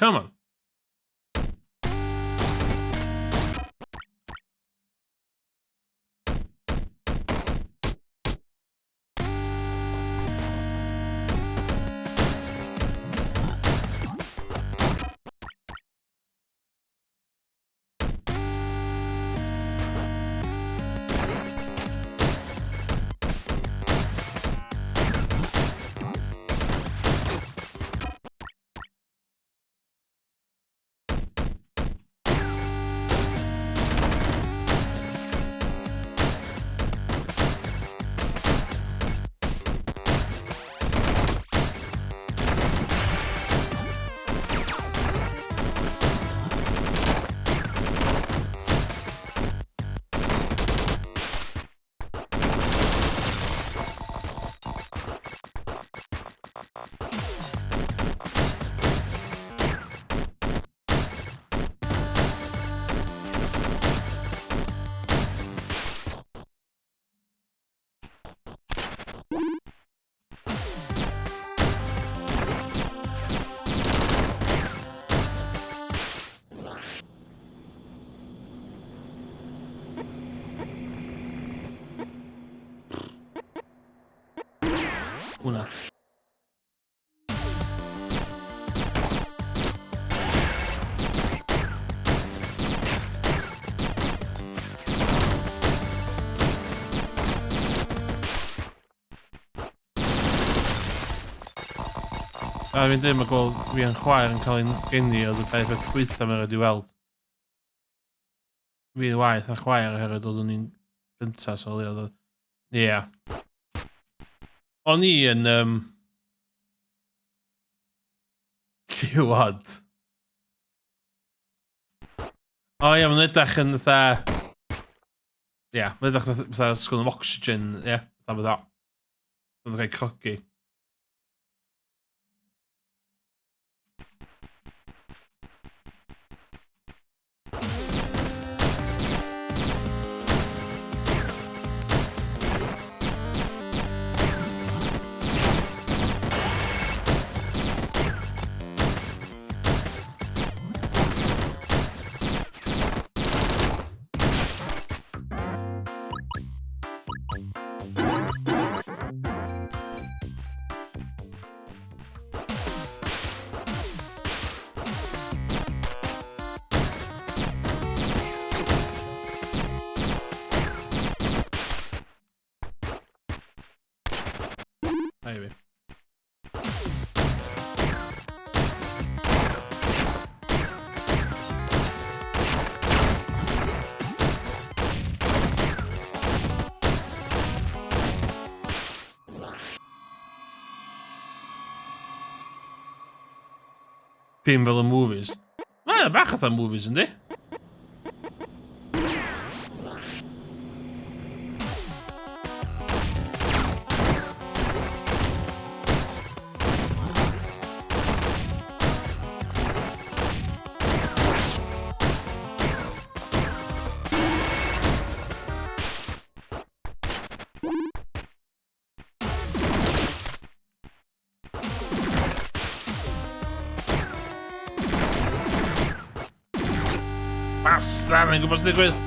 Come on. A fi'n dweud mae gweld fi yn chwaer yn cael ein geni oedd y peth peth gweitha mae'n rhaid i weld. Fi'n waeth a chwaer oherwydd oeddwn i'n gyntaf, so oedd o... Ie. Yeah. O'n i yn... Lliwod. O ie, mae'n edrych yn fatha... Ie, yeah, mae'n edrych fatha sgwn am oxygen, ie. Yeah, fatha fatha... Mae'n rhaid crogi. Maybe. Dim fel y movies. Mae'n bach fatha movies, yndi? Bastard, mae'n gwybod sy'n digwydd.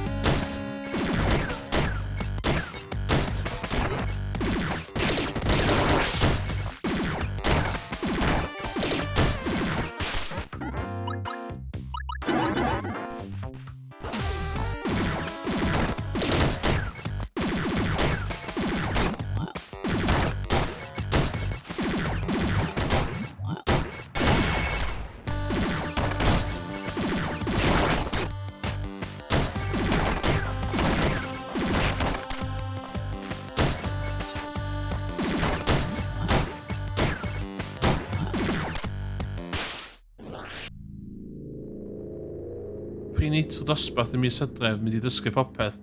Prenatal dosbarth ym mis Hydref, mynd i ddysgu popeth.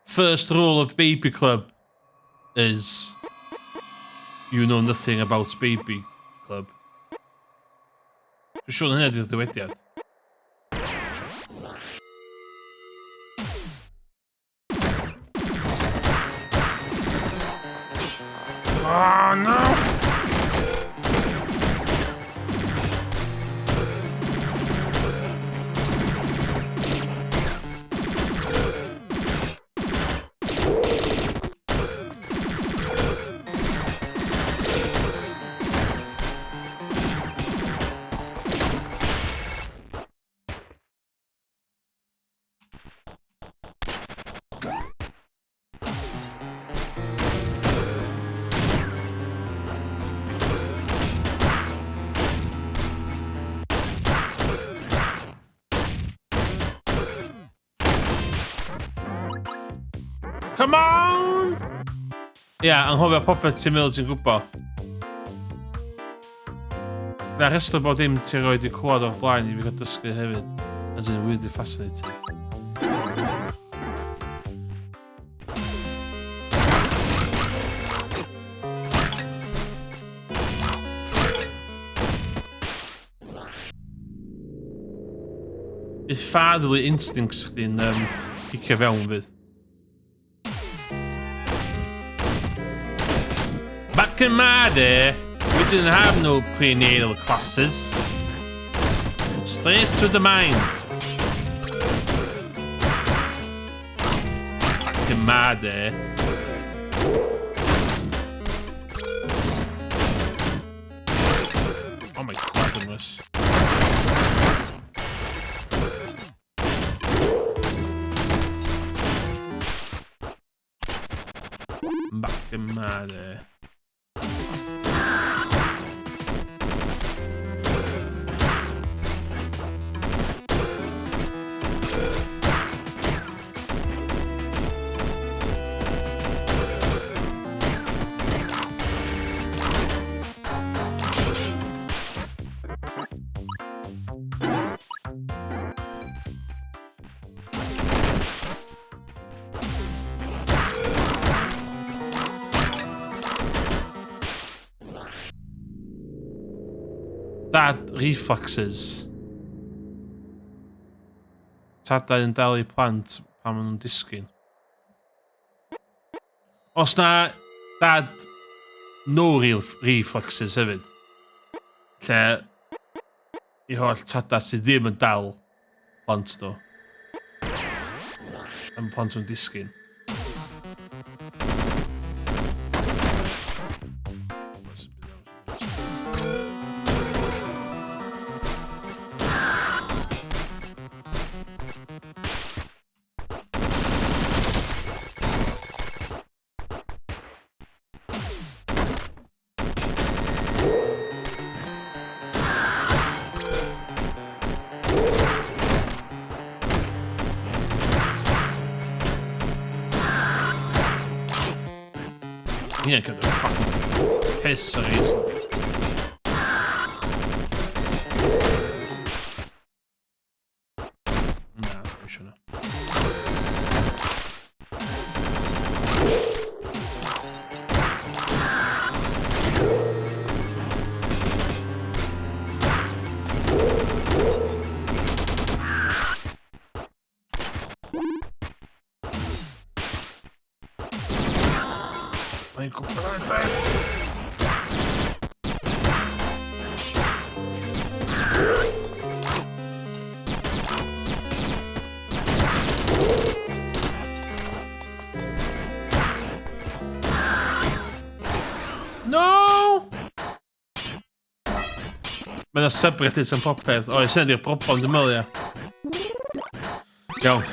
First rule of baby club is you know nothing about baby club. Dwi'n siŵr na hynny ydy'r dywediad. Oh no! Come on! Ia, yeah, anghofio popeth ti'n meddwl ti'n gwybod. Na, rhestr bod dim ti roed i clywed o'r blaen i fi gael dysgu hefyd. As in, weirdly fascinating. Bydd fatherly instincts chdi'n cicio fewn fydd. Back in my day, we didn't have no prenatal classes. Straight to the mind. Back in my day. Oh my goodness. Back in my day. Dad reflexes. Tadau yn dal eu plant pan maen nhw'n disgyn. Os na dad no real reflexes hefyd. Lle i holl tadau sydd ddim yn dal plant nhw. Am plant nhw'n disgyn. Hynna'n cymryd fucking piss ar ei. Na, ddim eisiau na. Mae'n gwybod beth. No! Mae yna subreddits am popeth. Oes, yna di'r broblem, dwi'n meddwl, ia. Iawn.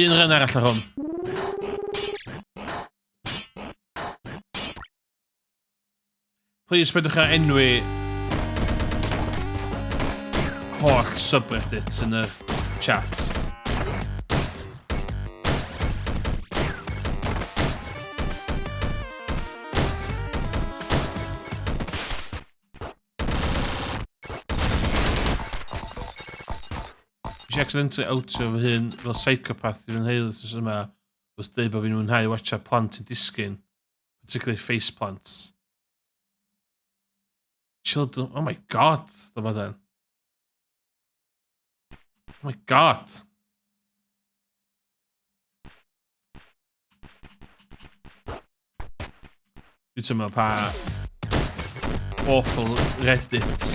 Un rhan arall ar hwn. Please, peidiwch â enwi holl subreddits yn y chat. Nes i accidentally outio fy hun fel psychopath i fy nheulu wythnos yma wrth dweud bod fi'n mwynhau watcha plant yn disgyn, particularly face plants. Children, oh my god, dyma den. Oh my god. Dwi'n teimlo pa awful Reddit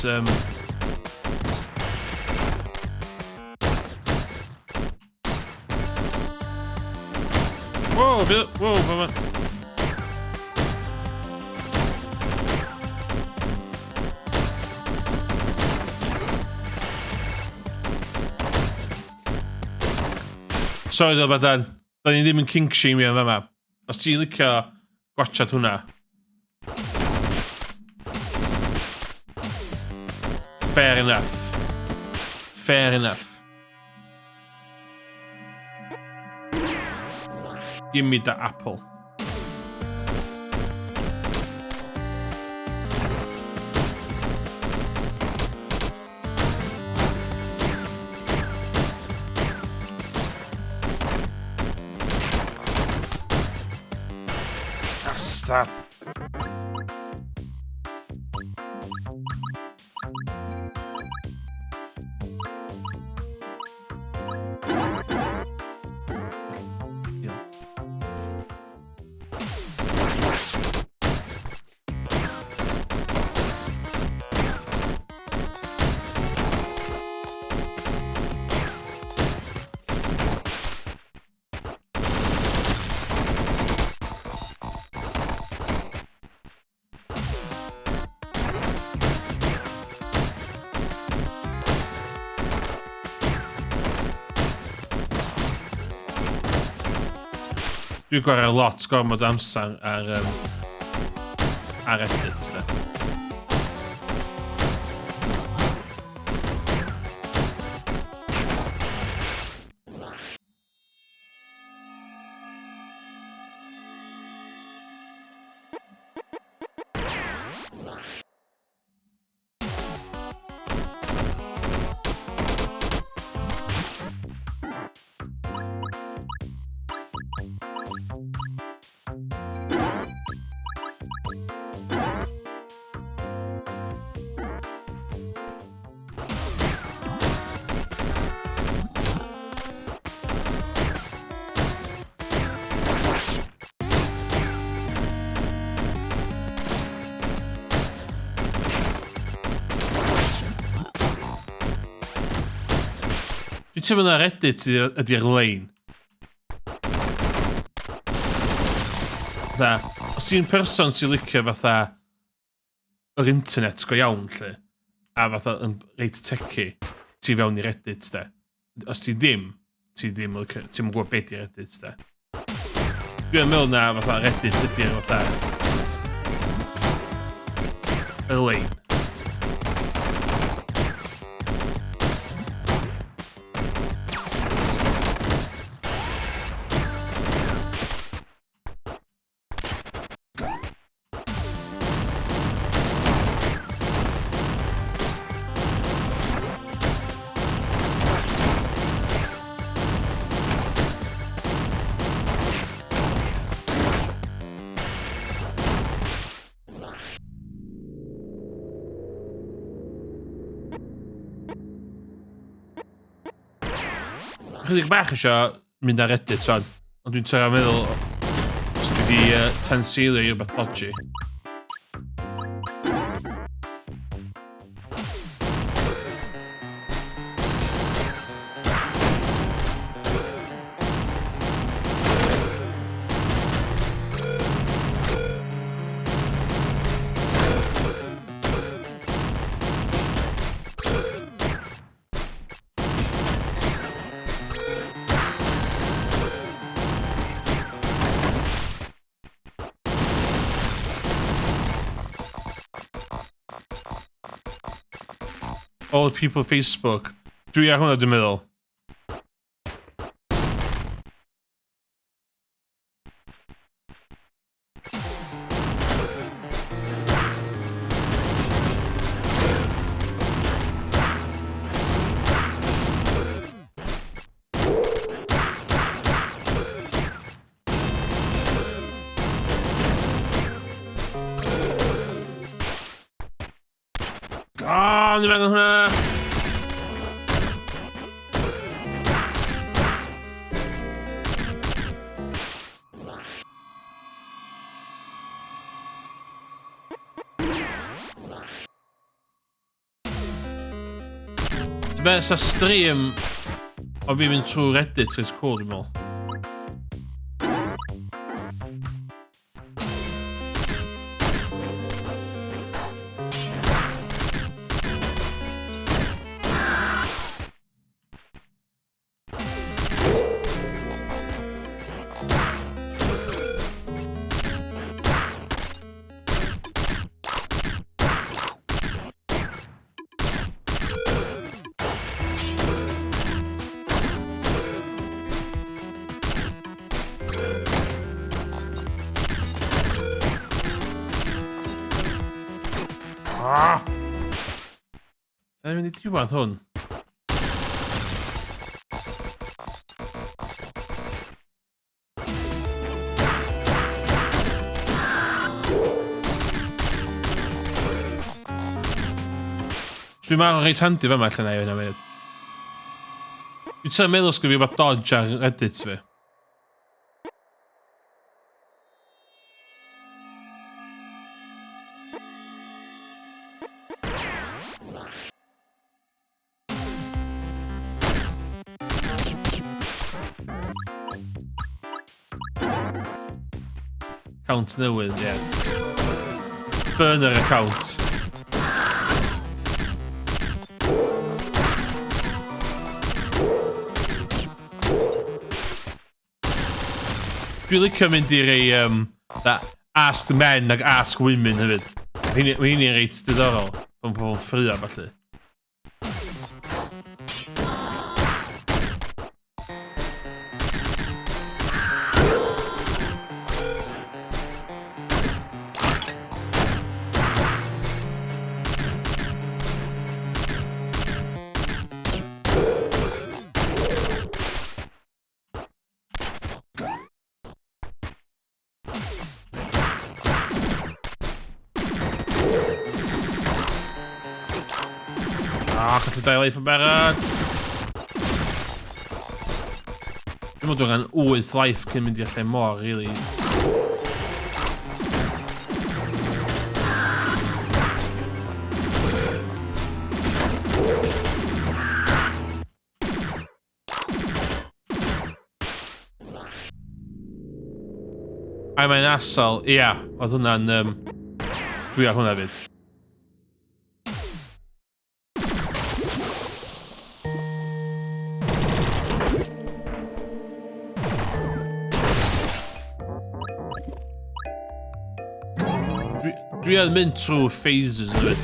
Whoa, whoa, whoa, whoa. Sorry though, Badan. Da ni ddim yn kink shamio yn fama. Os ti'n licio gwachad hwnna. Fair enough. Fair enough. Give me the apple. Bastard. Dwi'n gwario lot gormod o amser ar, ar edit, de. Dwi'n teimlo na Reddit ydy'r lein. Fatha, os ti'n person sy'n licio fatha yr internet go iawn, lle, a fatha yn reit techy, ti fewn i Reddit, de. Os ti ddim, ti ddim yn licio, ti'n gwybod beth di Reddit, de. Dwi'n meddwl na fatha Reddit ydy'r fatha y lein. Chydig bach eisiau mynd ar Reddit wan, ond dwi'n trio meddwl os dwi wedi tanseilio i rhywbeth dodgy. Old people Facebook. Dwi ar hwnna dwi'n meddwl. O, oh, ni'n meddwl hwnna! Be, sa stream o fi mynd trwy Reddit reit cool, dwi'n meddwl. Ah! Da ni'n mynd i diwedd hwn. Dwi'n meddwl reit handi fe yma allan ei hynna munud. Dwi'n trio meddwl sgyn fi rhywbeth dodge ar Reddit fi. Account newydd, ie. Yeah. Burner account. Dwi'n licio mynd i'r ei, ask men ag ask women hefyd. Mae hynny'n reit diddorol, pan pobl yn ffrio falle. Ah, colli dau life yn barod. Dwi'n meddwl dwi'n 8 life cyn mynd i'r lle mor, really. A mae'n asol, ia, oedd hwnna'n... Um, dwi ar hwnna fyd. Dwi, dwi yn mynd trwy phases yn y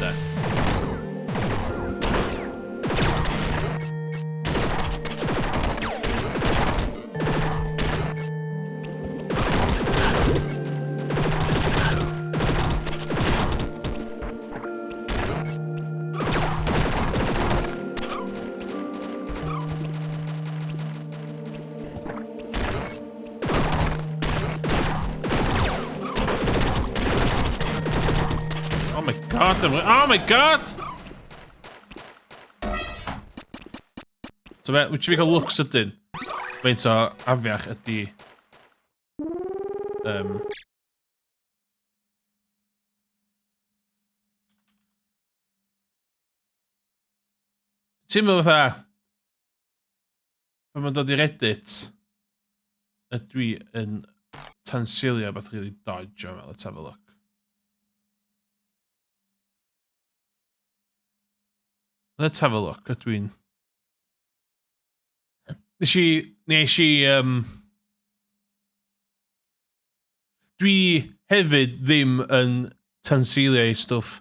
Oh my god, oh my god! So fe, wyt ti fi cael look sydyn? Faint o afiach ydy... Um, Ti'n meddwl fatha... Pan mae'n dod i Reddit, ydw i yn tanseilio beth really dodge o'n let's have a look. Let's have a look, ydw i'n... Nes i... Nes i... Um, dwi hefyd ddim yn tanseilio ei stwff.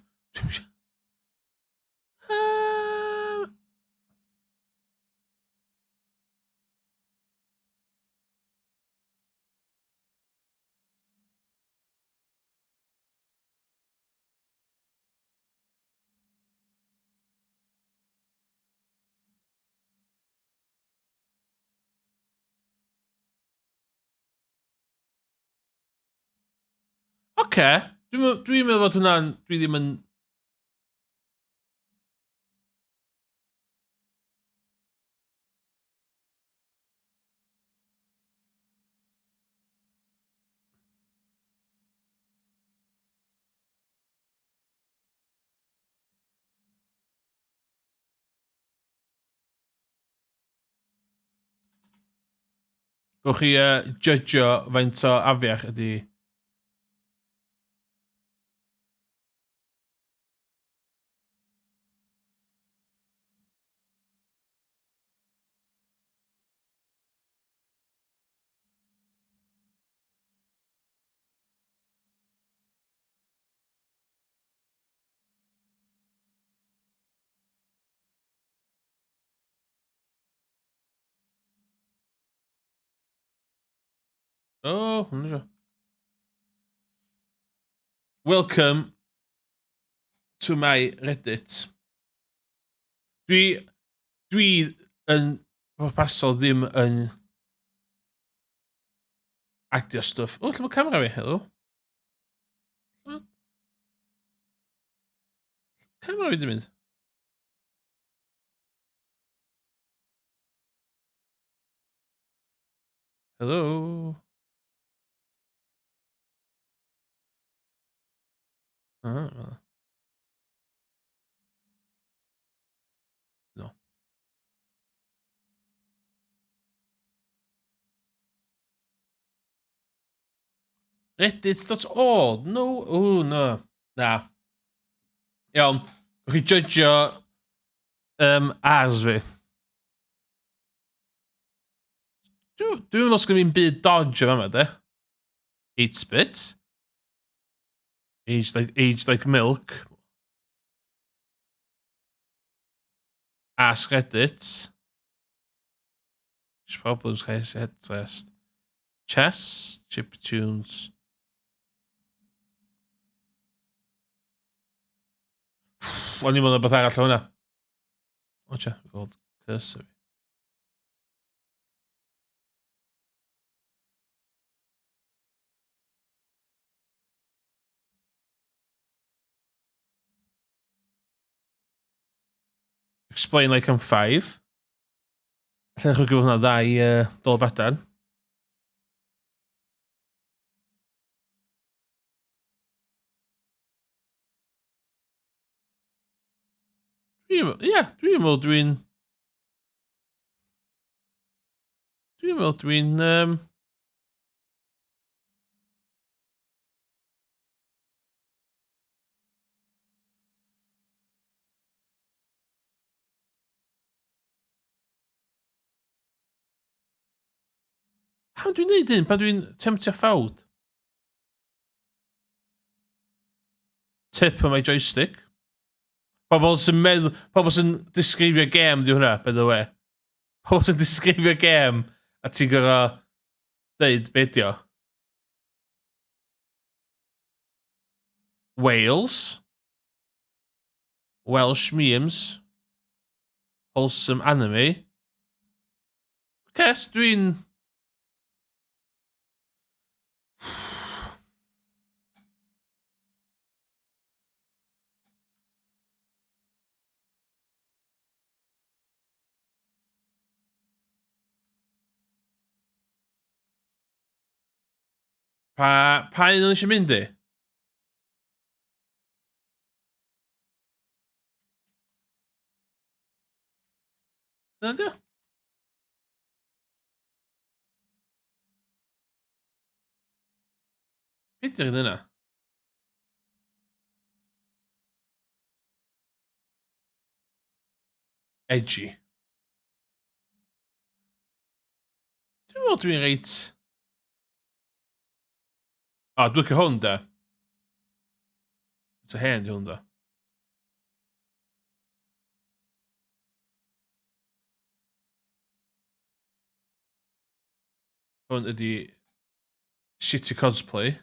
Oce. Dwi'n dwi meddwl bod hwnna'n... Dwi ddim yn... Gwch chi uh, judgeio faint o afiach ydy... Oh, hwnna eisiau. Welcome to my Reddit. Dwi, dwi yn pwrpasol ddim yn adio stwff. O, lle mae camera fi? Hello. Camera fi di mynd. Hello. Ah, no. Reddit.org? No, oh, no. Na. Iawn. Gwch chi judgeio um, ars fi. Dwi'n dwi meddwl os fi'n byd dodge o fama, de. 8-bit. Age like, age like milk. Ask Reddit. Problems, guys, head test. Chess, chip tunes. O'n i'n meddwl beth arall o hwnna. O, tia, gweld cursor fi. Explain like I'm five. Alla i chwilio hwnna dda i uh, Dol Badan. Dwi'n, ie, dwi'n meddwl dwi'n... Dwi'n meddwl dwi'n... Um... Pam dwi'n neud hyn? Pan dwi'n temptio ffawd? Tip on my joystick. Pobl sy'n meddwl... Pobl sy'n disgrifio gêm di hwnna, by the way. Pobl sy'n disgrifio gêm a ti'n gorfod deud be di o. Wales. Welsh memes. Wholesome anime. Ces, dwi'n... Pa, pa un o'n eisiau mynd i? Dyna di o. Be di'r un yna? Edgy. Dwi'n meddwl dwi'n reit... O, dwi'n licio hwn, da. It's a hen di hwn, da. Hwn ydi shitty cosplay.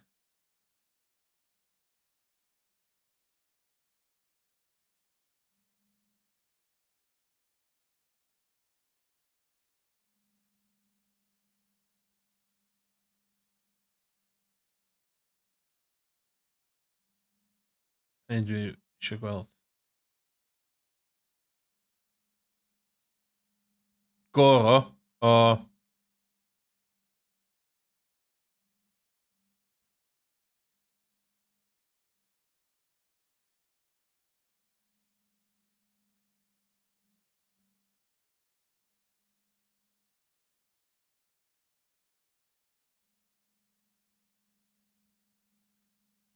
Un dwi eisiau gweld. Goro o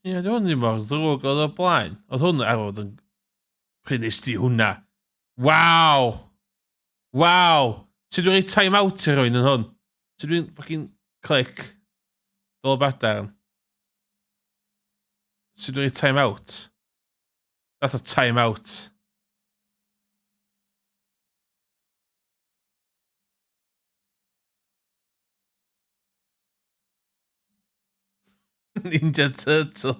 Ie, yeah, dwi'n ddim mor ddrwg oedd o blaen. Oedd hwn ar fod yn... Pryd nes di hwnna? Waw! Waw! Sut dwi'n rhoi time out i rwy'n yn hwn? Sut dwi'n fucking click? Dol badarn. Sut dwi'n rhoi time out? That's a time out. Ninja Turtle.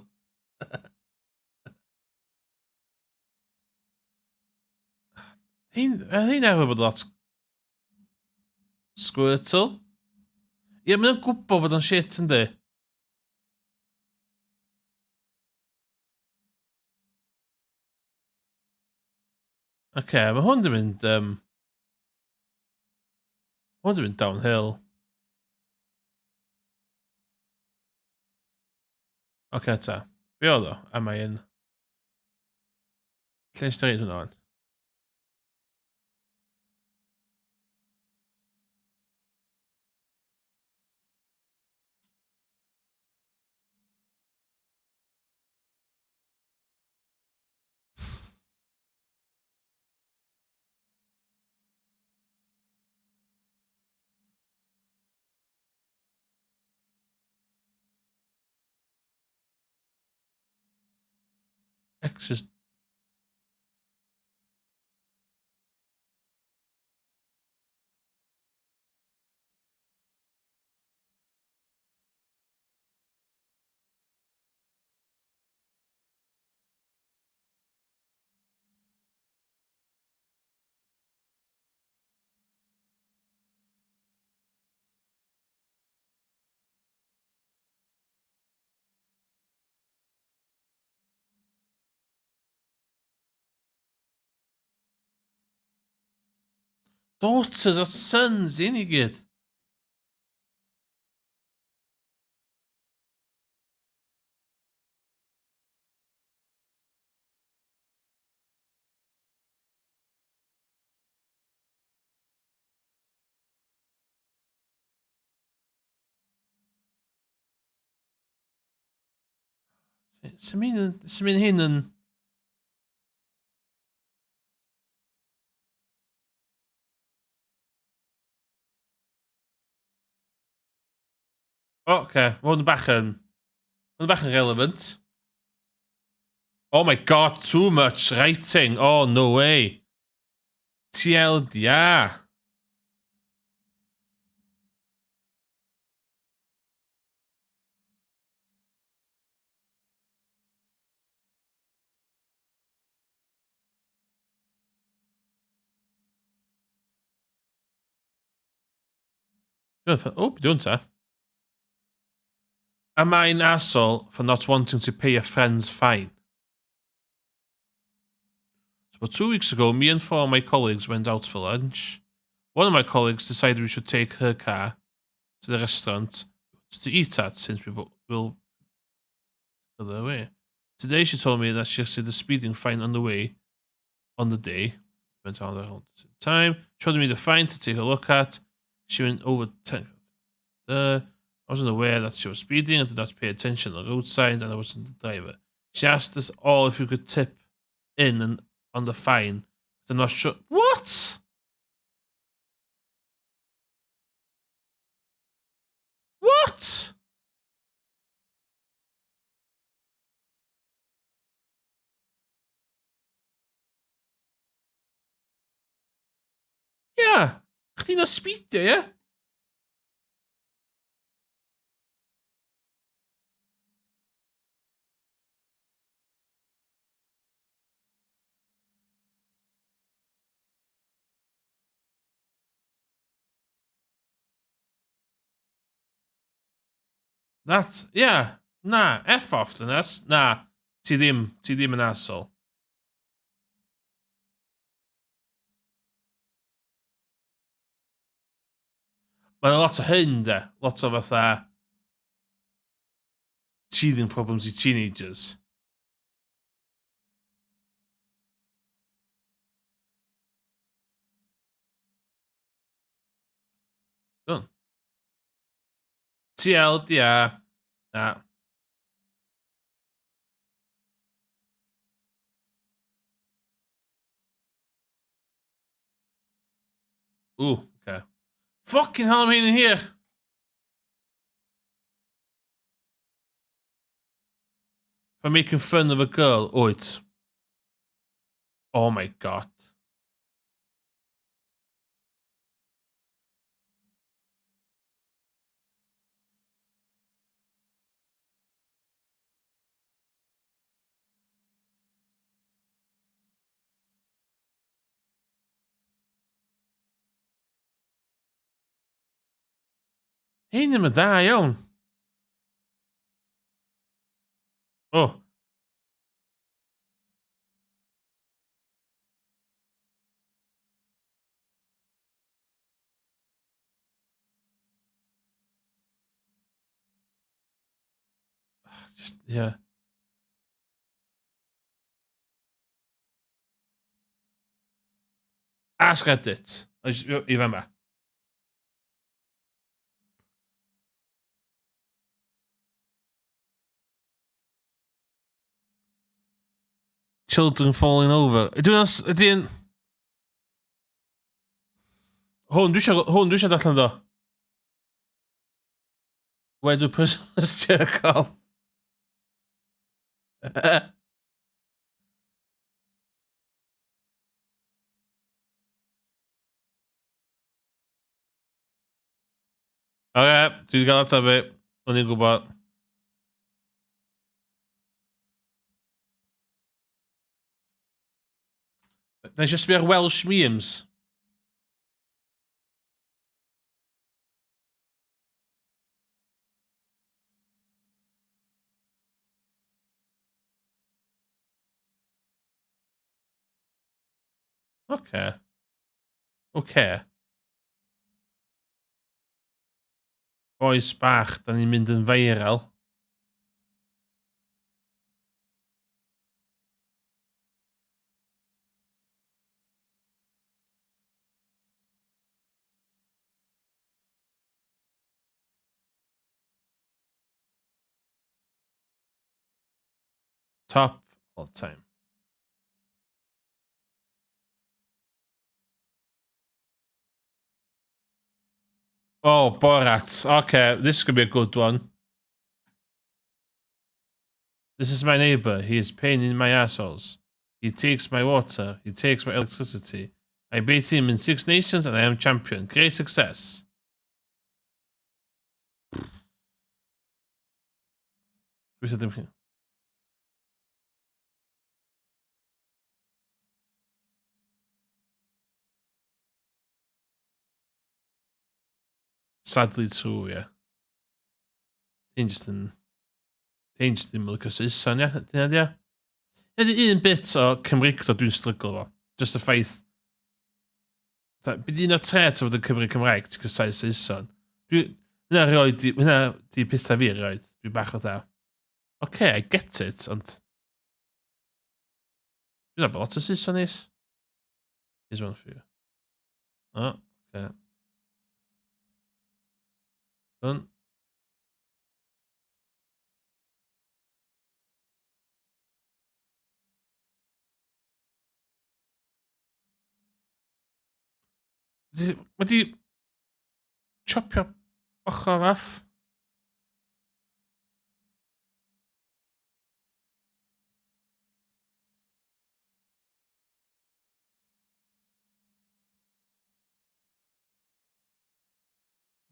Hyn, hyn arfer bod lot Squirtle. Ie, yeah, mae'n gwybod fod o'n shit, yndi? Oce, okay, mae hwn di mynd... Um, hwn di mynd downhill. Oce, okay, ta. Be oedd o? A mae yn... Lle nes ti reid hwnna fan? X is... Daughters a sons i ni gyd. Sy'n mynd, sy'n mynd hyn yn... O, oce. Okay. Mae hwn yn bach yn... Hwn yn bach yn relevant. Oh my god, too much writing. Oh, no way. TLDR. O, beth yw'n ta? Am I an asshole for not wanting to pay a friend's fine? So about 2 weeks ago, me and four of my colleagues went out for lunch. One of my colleagues decided we should take her car to the restaurant to eat at since we will the way. Today she told me that she received a speeding fine on the way on the day. Went on the whole time. Showed me the fine to take a look at. She went over 10. I wasn't aware that she was speeding and did not pay attention to the road signs and I wasn't the driver. She asked us all if we could tip in and on the fine. But I'm not sure. What? What? Ia! Yeah. Chdi'n o speedio, ie? Yeah? That's, yeah, na, F off dynas. Na, ti ddim, ti ddim yn asshole. Mae yna lot o hyn, de. Lot o fatha teething problems i teenagers. Done. TLDR. Na. Ooh, okay. Fucking hell, I'm in here. For making fun of a girl, oed. Oh my god. Hyn ddim yn dda iawn. Oh. Just, yeah. Ask Reddit. I fama. Children falling over. Ydw i'n... Ydy'n... Hwn, dwi eisiau, hwn, dwi eisiau darllen ddo. Where do prisoners jerk off? Oce, dwi wedi cael ateb fi. O'n i'n gwybod. Da eisiau sbio ar Welsh memes. Oce. Oce. Bois bach, da ni'n mynd yn viral. Top all time. Oh, Borat. Okay, this could be a good one. This is my neighbour. He is pain in my assholes. He takes my water. He takes my electricity. I beat him in Six Nations and I am champion. Great success. Gobeithio ddim chi. Sadly true, ie. Hyn jyst yn... Hyn jyst ddim yn licio Saeson, ie? Dyna di, ie? Ydy un bit o Cymreictod dwi'n stryglo fo. Just y ffaith... Bydd un o'r tret o fod yn Cymru Cymraeg, ti'n cysau Saeson. Dwi... Hynna rioed, hynna di pethau fi rioed. Dwi'n bach fatha, okay, I get it, ond... Dwi'n nabod lot o Saeson neis. Here's one for you. Oh, okay. Done. Wedi chopio ochr off.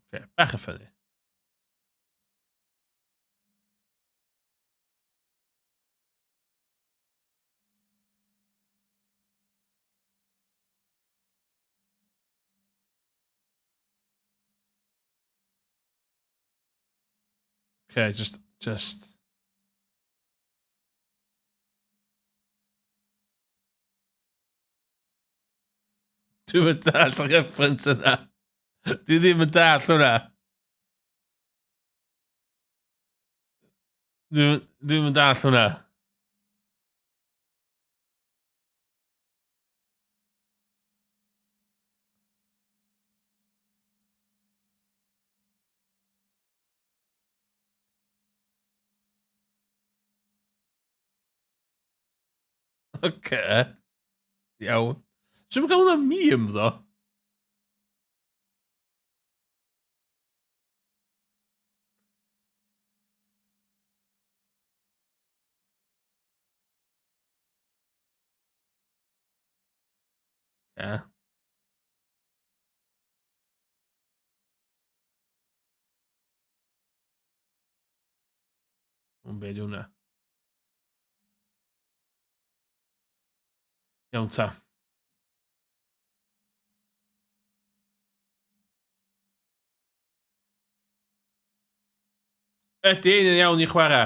Okay, bach yn ffynnu. Okay, just, just... Dwi'm yn dallt y reference yna. Dwi ddim yn dallt hwnna. Dwi'm dwi yn dallt hwnna. Oce. Iawn. Sut mae'n cael hwnna meme, ddo? Ie. Ond be di hwnna? Iawn ta. Ydy ein yn iawn i chwarae?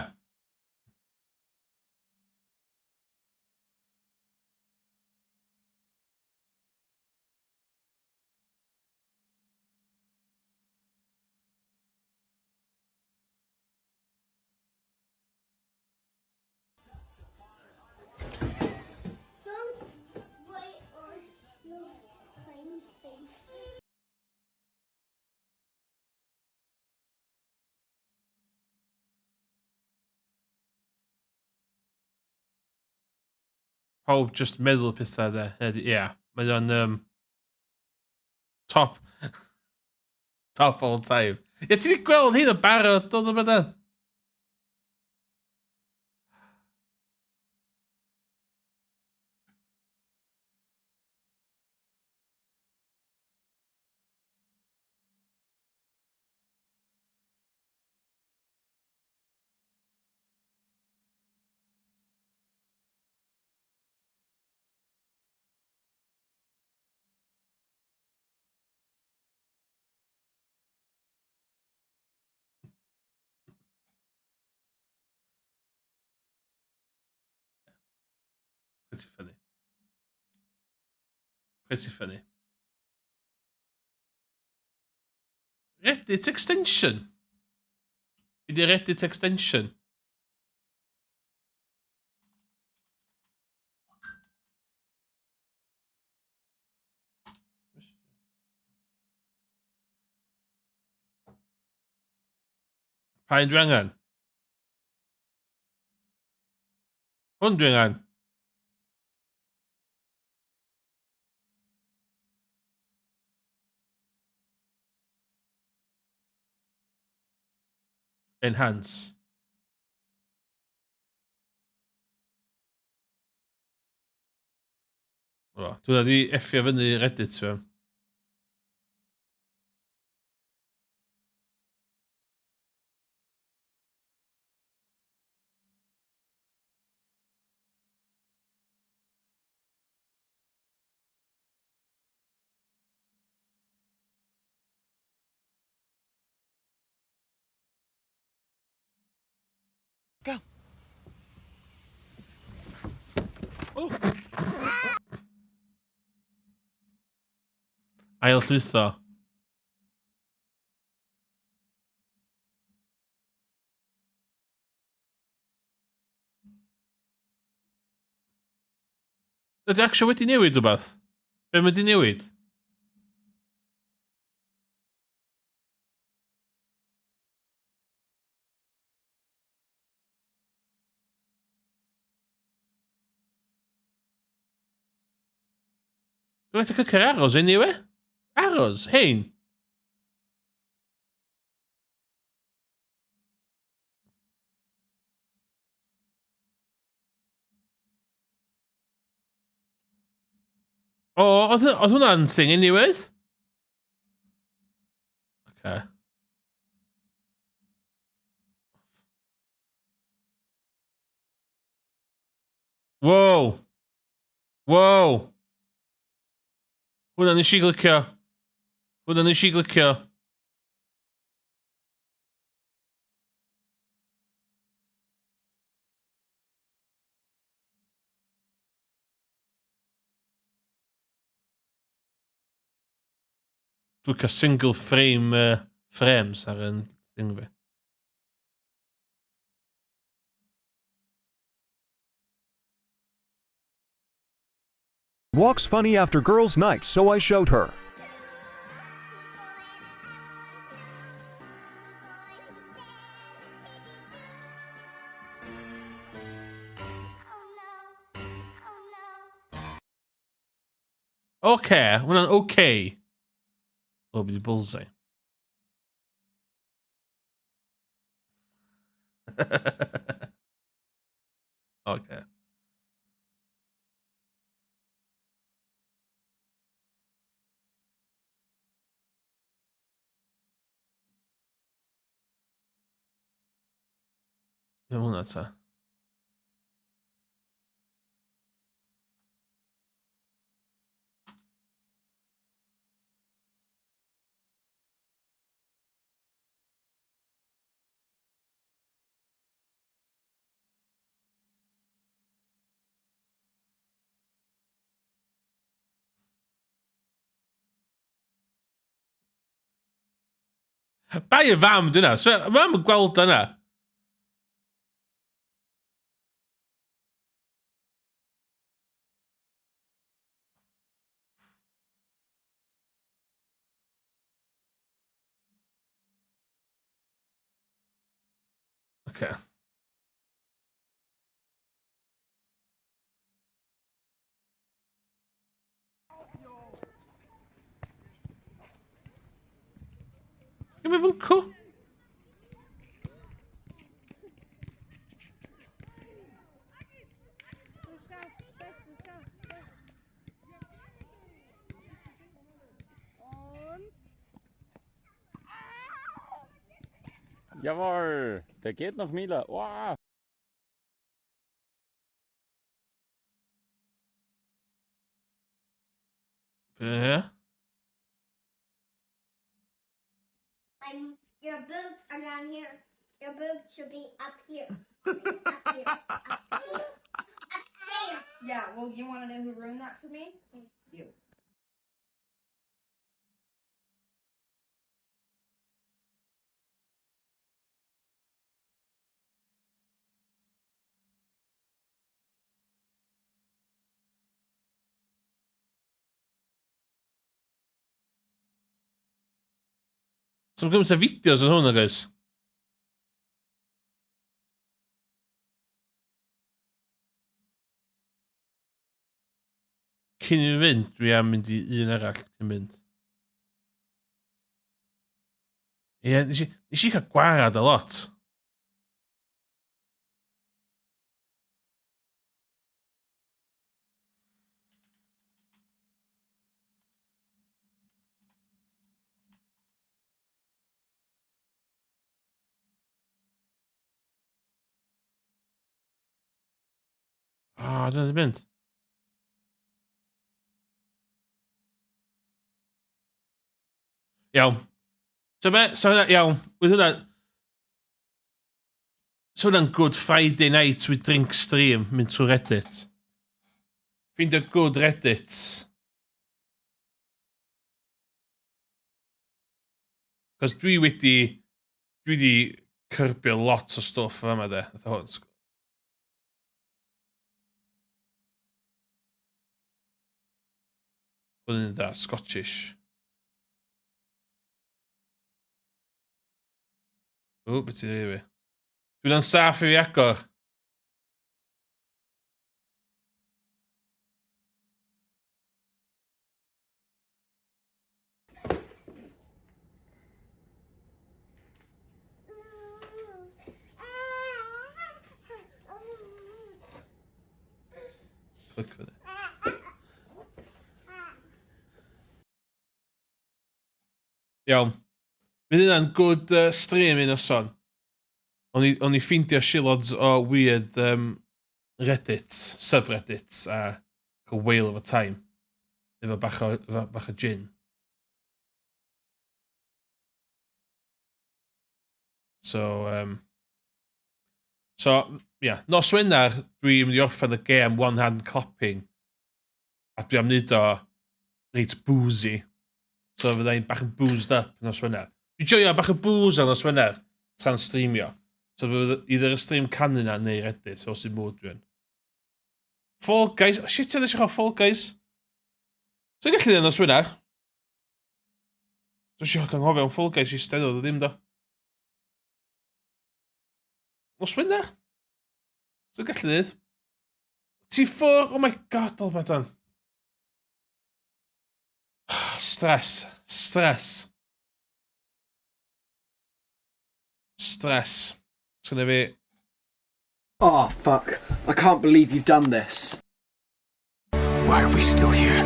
Pawb just meddwl pethau de. Ie, yeah. Mae o'n um, top top all time. Ie, ti wedi gweld hyn o barod, dod o beth Pretty funny. Pretty funny. Reddit extension? Be di Reddit extension? Pa un dwi angen? Hwn dwi angen. Enhance. O, dwi wedi effio fyny Reddit fi. Go. Oh. Ail llwytho. Ydy actually wedi newid rhywbeth? Be mae wedi newid? Dwi'n methu clicio'r arrows anyway. Arrows, hein. O, oedd oedd hwnna'n thing anyway? Okay. Wow. Wow. Hwnna nes i glicio. Hwnna nes i glicio. Dwi'n cael single frame frames ar yn thing fi. Walks funny after girls' night, so I showed her. Oce, hwnna'n oce. O, bydd i bullseye. Oce. Be am hwnna ta? Bai y fam dyna. Mae mam yn gweld yna. Okay. Give me fwncw. Jawohl, der geht noch, Mila. Oh. Be? I'm, your boobs are down here. Your boobs should be up here. Up here. Up here. Up there. Yeah, well, you want to know who ruined that for me? You. So mae gymaint o fideos yn hwnna, guys. Cyn i fi fynd, dwi am mynd i un arall cyn mynd. Ie, nes i, nes i cael gwarad a lot. Ah, dyna di mynd. Iawn. So be? So hynna, iawn. With hynna... So hwnna'n Good Friday night with drink stream, mynd trwy Reddit. Ffeindio good Reddit. Cos dwi wedi... Dwi wedi cyrbio lot o stwff yma de. Fatha hwn. Hwn yn dda, Scottish. O, beth ti'n dweud fi? Dwi'n ansaff i fi agor. Clic fyny. Iawn. Fydd hynna'n good stream un noson. O'n i, o'n i ffeindio shilods o weird um, Reddit, subreddits a cael whale of a time. Efo bach o, efo bach o gin. So, um, so, yeah. Nos Wener, dwi'n mynd i orffen y gêm One Hand Clapping. A dwi am wneud o reit boozy. So fydda i'n bach yn boozed up nos Wener. Dwi'n joio bach o booze ar nos Wener tra'n streamio. So fydd either y stream canu na neu Reddit, fel sy'n mood dwi'n. Fall Guys, oh, shit, nes i chael Fall Guys. Sa'n gallu neud nos Wener? Dwi'n siarad anghofio am Fall Guys i steddfod o ddim do. Nos Wener? Sa'n gallu neud? Ti ffwr? Oh my god, Albadan. Stress. Stress. Stress. Sgynna fi... Oh, fuck. I can't believe you've done this. Why are we still here?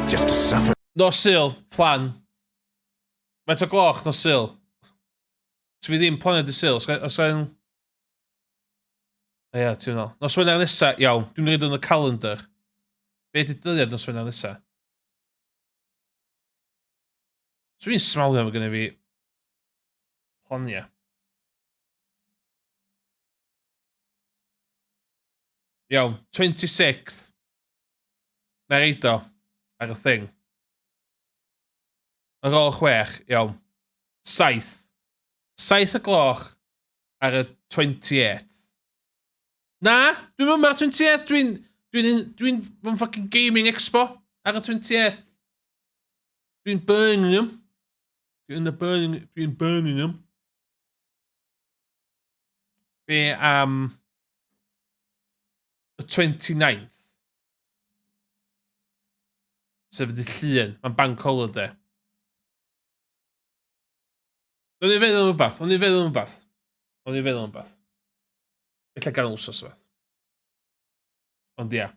Just to suffer. Nos Sul, plan. Faint o gloch nos Sul? So fi ddim planio dy Sul. Os gael... Ie, ti'n meddwl. Nos Wener nesa, iawn. Dwi'n mynd i yn y calendar. Be di dyddiad nos Wener nesa? So fi'n smalio mae gennym fi planiau. Iawn, 26th. Na reid o ar y thing. Ar ôl chwech, iawn. Saith. Saith y gloch ar y 28th. Na, dwi'n mynd ar 28th. Dwi'n dwi'n dwi'n dwi'n fucking gaming expo ar y 28th. Dwi'n Birmingham. Dwi'n y Birmingham. Dwi'n Birmingham. Be am y 29th? Sef y llun, mae'n bank holiday. O'n i'n feddwl am rhywbeth, o'n i'n feddwl am rhywbeth. O'n i'n feddwl am rhywbeth. Ella gan wsos rhywbeth. Ond ia.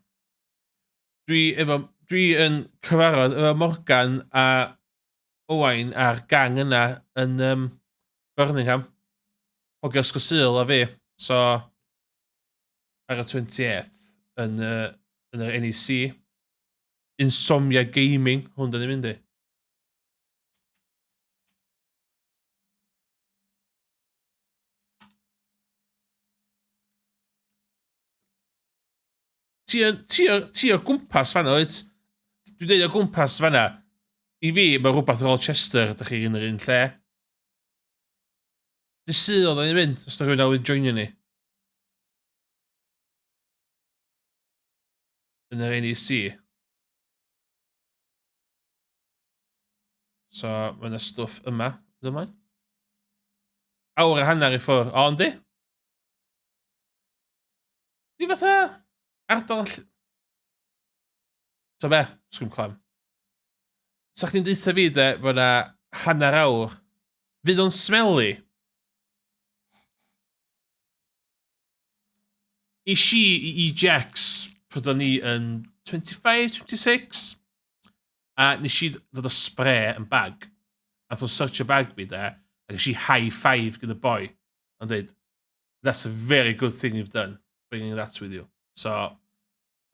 Dwi efo, dwi yn cyfarfod efo Morgan a Owain a'r gang yna yn um, Birmingham. Hogia Ysgol Sul a fi. So, ar y 28th yn, uh, yn yr NEC. Insomnia Gaming, hwn dyn ni'n mynd i. Ti, ti, ti o gwmpas fanna, wyt? Dwi'n dweud o gwmpas fanna. I fi, mae rhywbeth ar ôl Chester, ydych chi yn yr un lle. Dy Sul oedden ni'n mynd, os da rhywun awydd joinio ni. Yn yr NEC. So, mae yna stwff yma. Dyma. Awr a hanner i ffwrdd. O, yndi? Di fatha ardal all... So be? Sgwm clem. Sa chdi'n deutha fi de, fod na hanner awr. Fydd o'n smeli? Es i i EGX pryd o'n i yn 25, 26, a nes i ddod o spray yn bag. A nhw'n search y bag fi de, a nes i high five gyda boi, yn dweud, that's a very good thing you've done. bringing that with you. So,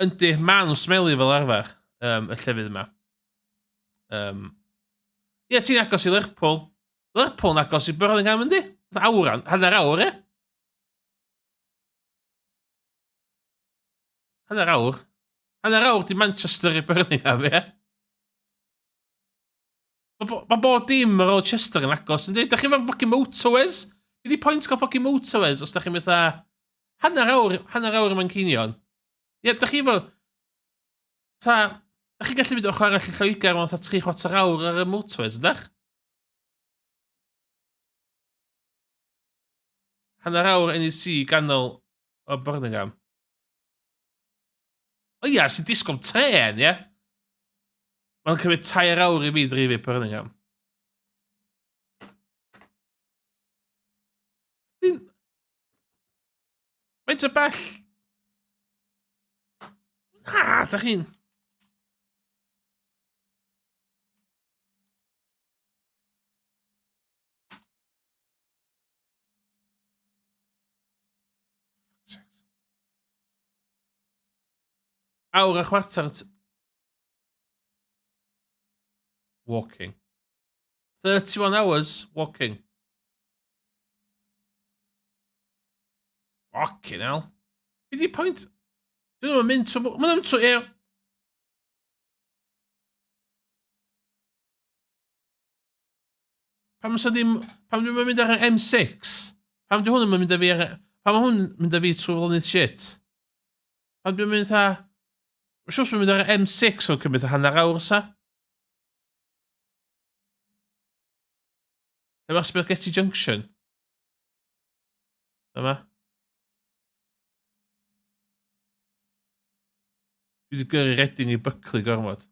yndi, maen nhw'n smelly fel arfer, um, y llefydd yma. Um, ie, yeah, ti'n agos i Lerpwl. Lerpwl yn agos i Birmingham, yndi? Awr, hanner awr, e? Hanner awr. Hanner awr di Manchester i Birmingham, ie? Mae bo, ma bob dim ar ôl Chester yn agos, yndi? Da chi efo fucking motorways? Be di pwynt gael fucking motorways os da chi'n fatha... Hanner awr, hanner awr i Manceinion. Ie, da chi efo... Ta, da chi'n gallu mynd ochr arall i Lloegr mewn fatha 3 chwarter awr ar y motorways, ydach? Hanner awr NEC ganol o Birmingham. O ia, sy'n disgwyl trên, ie? Mae'n cymryd tair awr i fi ddrifio Birmingham. Fi'n... Faint o bell? Na, da chi'n... Awr a chwarter... Walking. 31 hours walking. Fucking hell. Be di pwynt? Dyn nhw'n mynd trwy... Mae'n mynd trwy... Pam sa ddim... Pam dwi'n mynd ar y M6? Pam di hwn yn mynd â fi ar... Pam mae hwn yn mynd â fi trwy lonydd shit? Pam dwi'n mynd â... Mae'n siŵr sy'n mynd ar y M6 o'n cymryd hanner awr sa? Lle mae Spaghetti Junction? Yma. Dwi wedi gyrru Reading i Buckley gormod.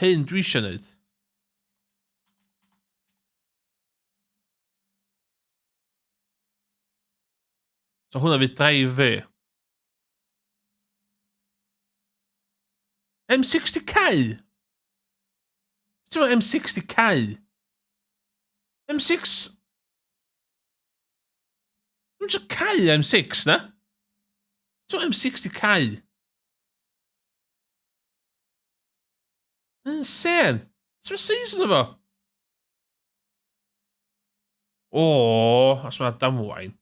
Hyn dwi eisiau gwneud. So hwnna fydd drive fi. M60K? Ti'n meddwl M60K? M6... Dwi'n just cau M6 na? Ti'n meddwl M60 cau? Insane. Ti'n meddwl season o fo? O, os mae damwain.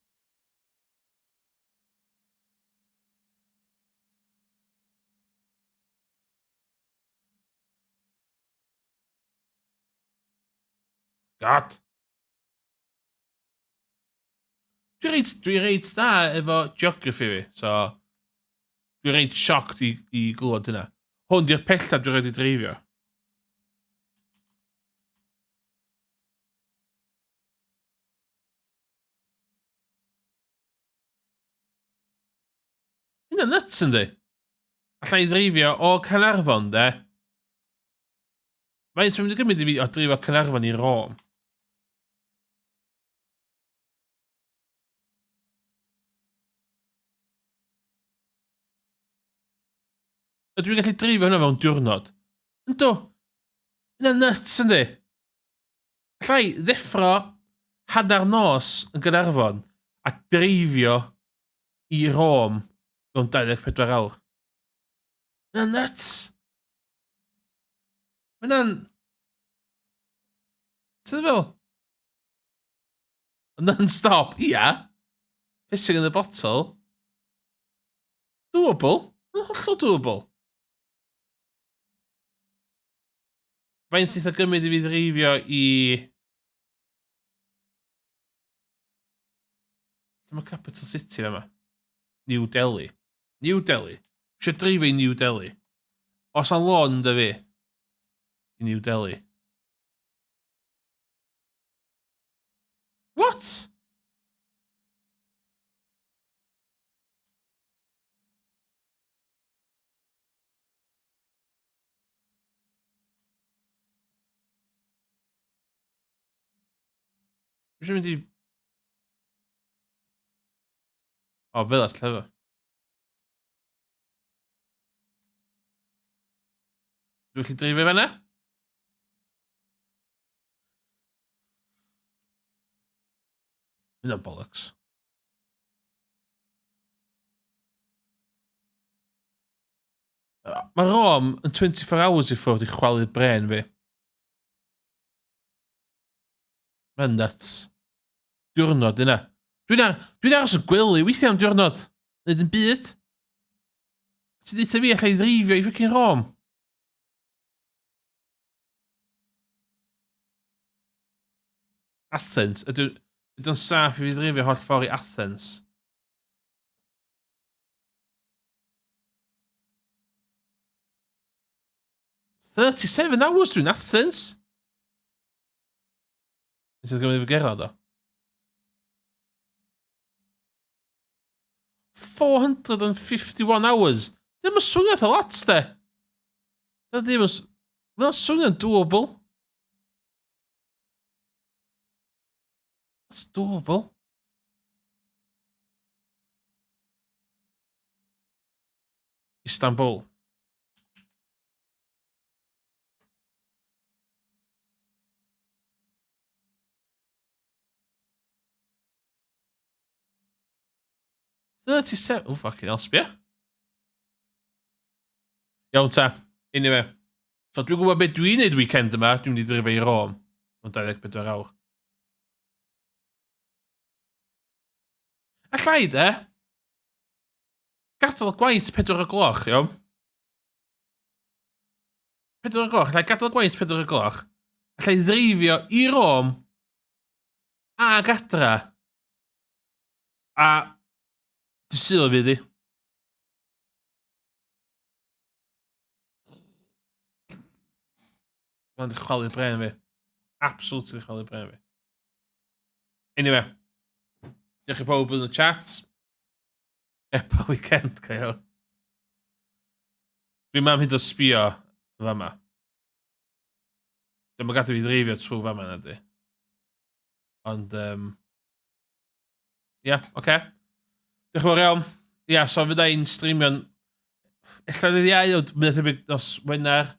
God. Dwi reit, dwi reit da efo geography fi, so dwi reit shocked i, i glywed hynna. Hwn di'r pella dwi rhaid i dreifio. Hynna nuts yndi? Alla i ddreifio o Caernarfon, de? Faint mae'n mynd i gymryd i fi o dreifio Caernarfon i Rome? Ydw i'n gallu dreifio hwnna mewn diwrnod? Yndw. Hynna nuts yndi? Alla i ddeffro hanner nos yn Gaernarfon a dreifio i Rome mewn 24 awr. Mae'n nuts. Mae'n... Ti'n fel? Non-stop, ia. Pissing in the bottle. Doable. Mae'n hollol doable. Faint sydd o gymryd i fi ddreifio i... Lle mae Capital City yma? New Delhi. New Delhi. Eisiau dreifio i New Delhi. Os am lôn dy fi? I New Delhi. What? Dwi eisiau mynd i... O, fel as llyfr. Dwi'n gallu dreifio fanna? Hynna'n bollocks. Mae Rome yn 24 hours i ffwrdd i chwalu bren fi. Mae'n nuts. Diwrnod yna. Dwi'n ar, dwi aros y gwely weithiau am diwrnod. Nid yn byd. Ti'n deutha fi allai ddreifio i ffycin Rome? Athens? Ydy o'n saff i fi ddreifio holl ffordd i Athens? 37 hours dwi'n Athens. Nes i'n gymryd fy gerdded o? 451 hours. Ddim yn swnio eitha lot, de. Da ddim yn... Mae'n swnio'n doable. That's doable. Istanbul. 37... Oh, fucking hell, sbia. Iawn ta. Anyway. So dwi'n gwybod beth dwi'n neud weekend yma. Dwi'n mynd i ddrifo i Rome. Mewn 24 awr. Allai de. Gadael gwaith 4 o gloch, iawn. 4 o gloch. Allai gadael gwaith 4 o gloch. Allai ddreifio i Rome ag adra. A dy Sul fydd hi. Mae'n chwalu bren fi. Absolutely chwalu bren fi. Anyway. Diolch i pawb yn y chat. Epa weekend, cael. Dwi'n mam hyd o sbio fama. Dwi'n gadw fi ddreifio trwy fama na di. Ond, Ia, yeah, oce. Okay. Diolch yn fawr iawn. Ia, yeah, so fydda i'n streamio'n... Ella ddydd Iau, ond mynd tebyg nos Wener.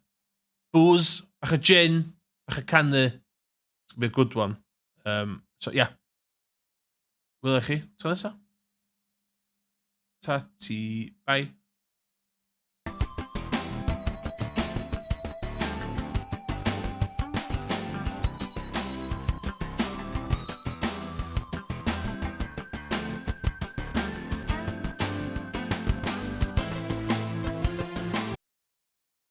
Booze, bach o gin, bach o canu. It's gonna be a good one. So, ia. Yeah. Wela chi tro nesaf. Ta ti, bye.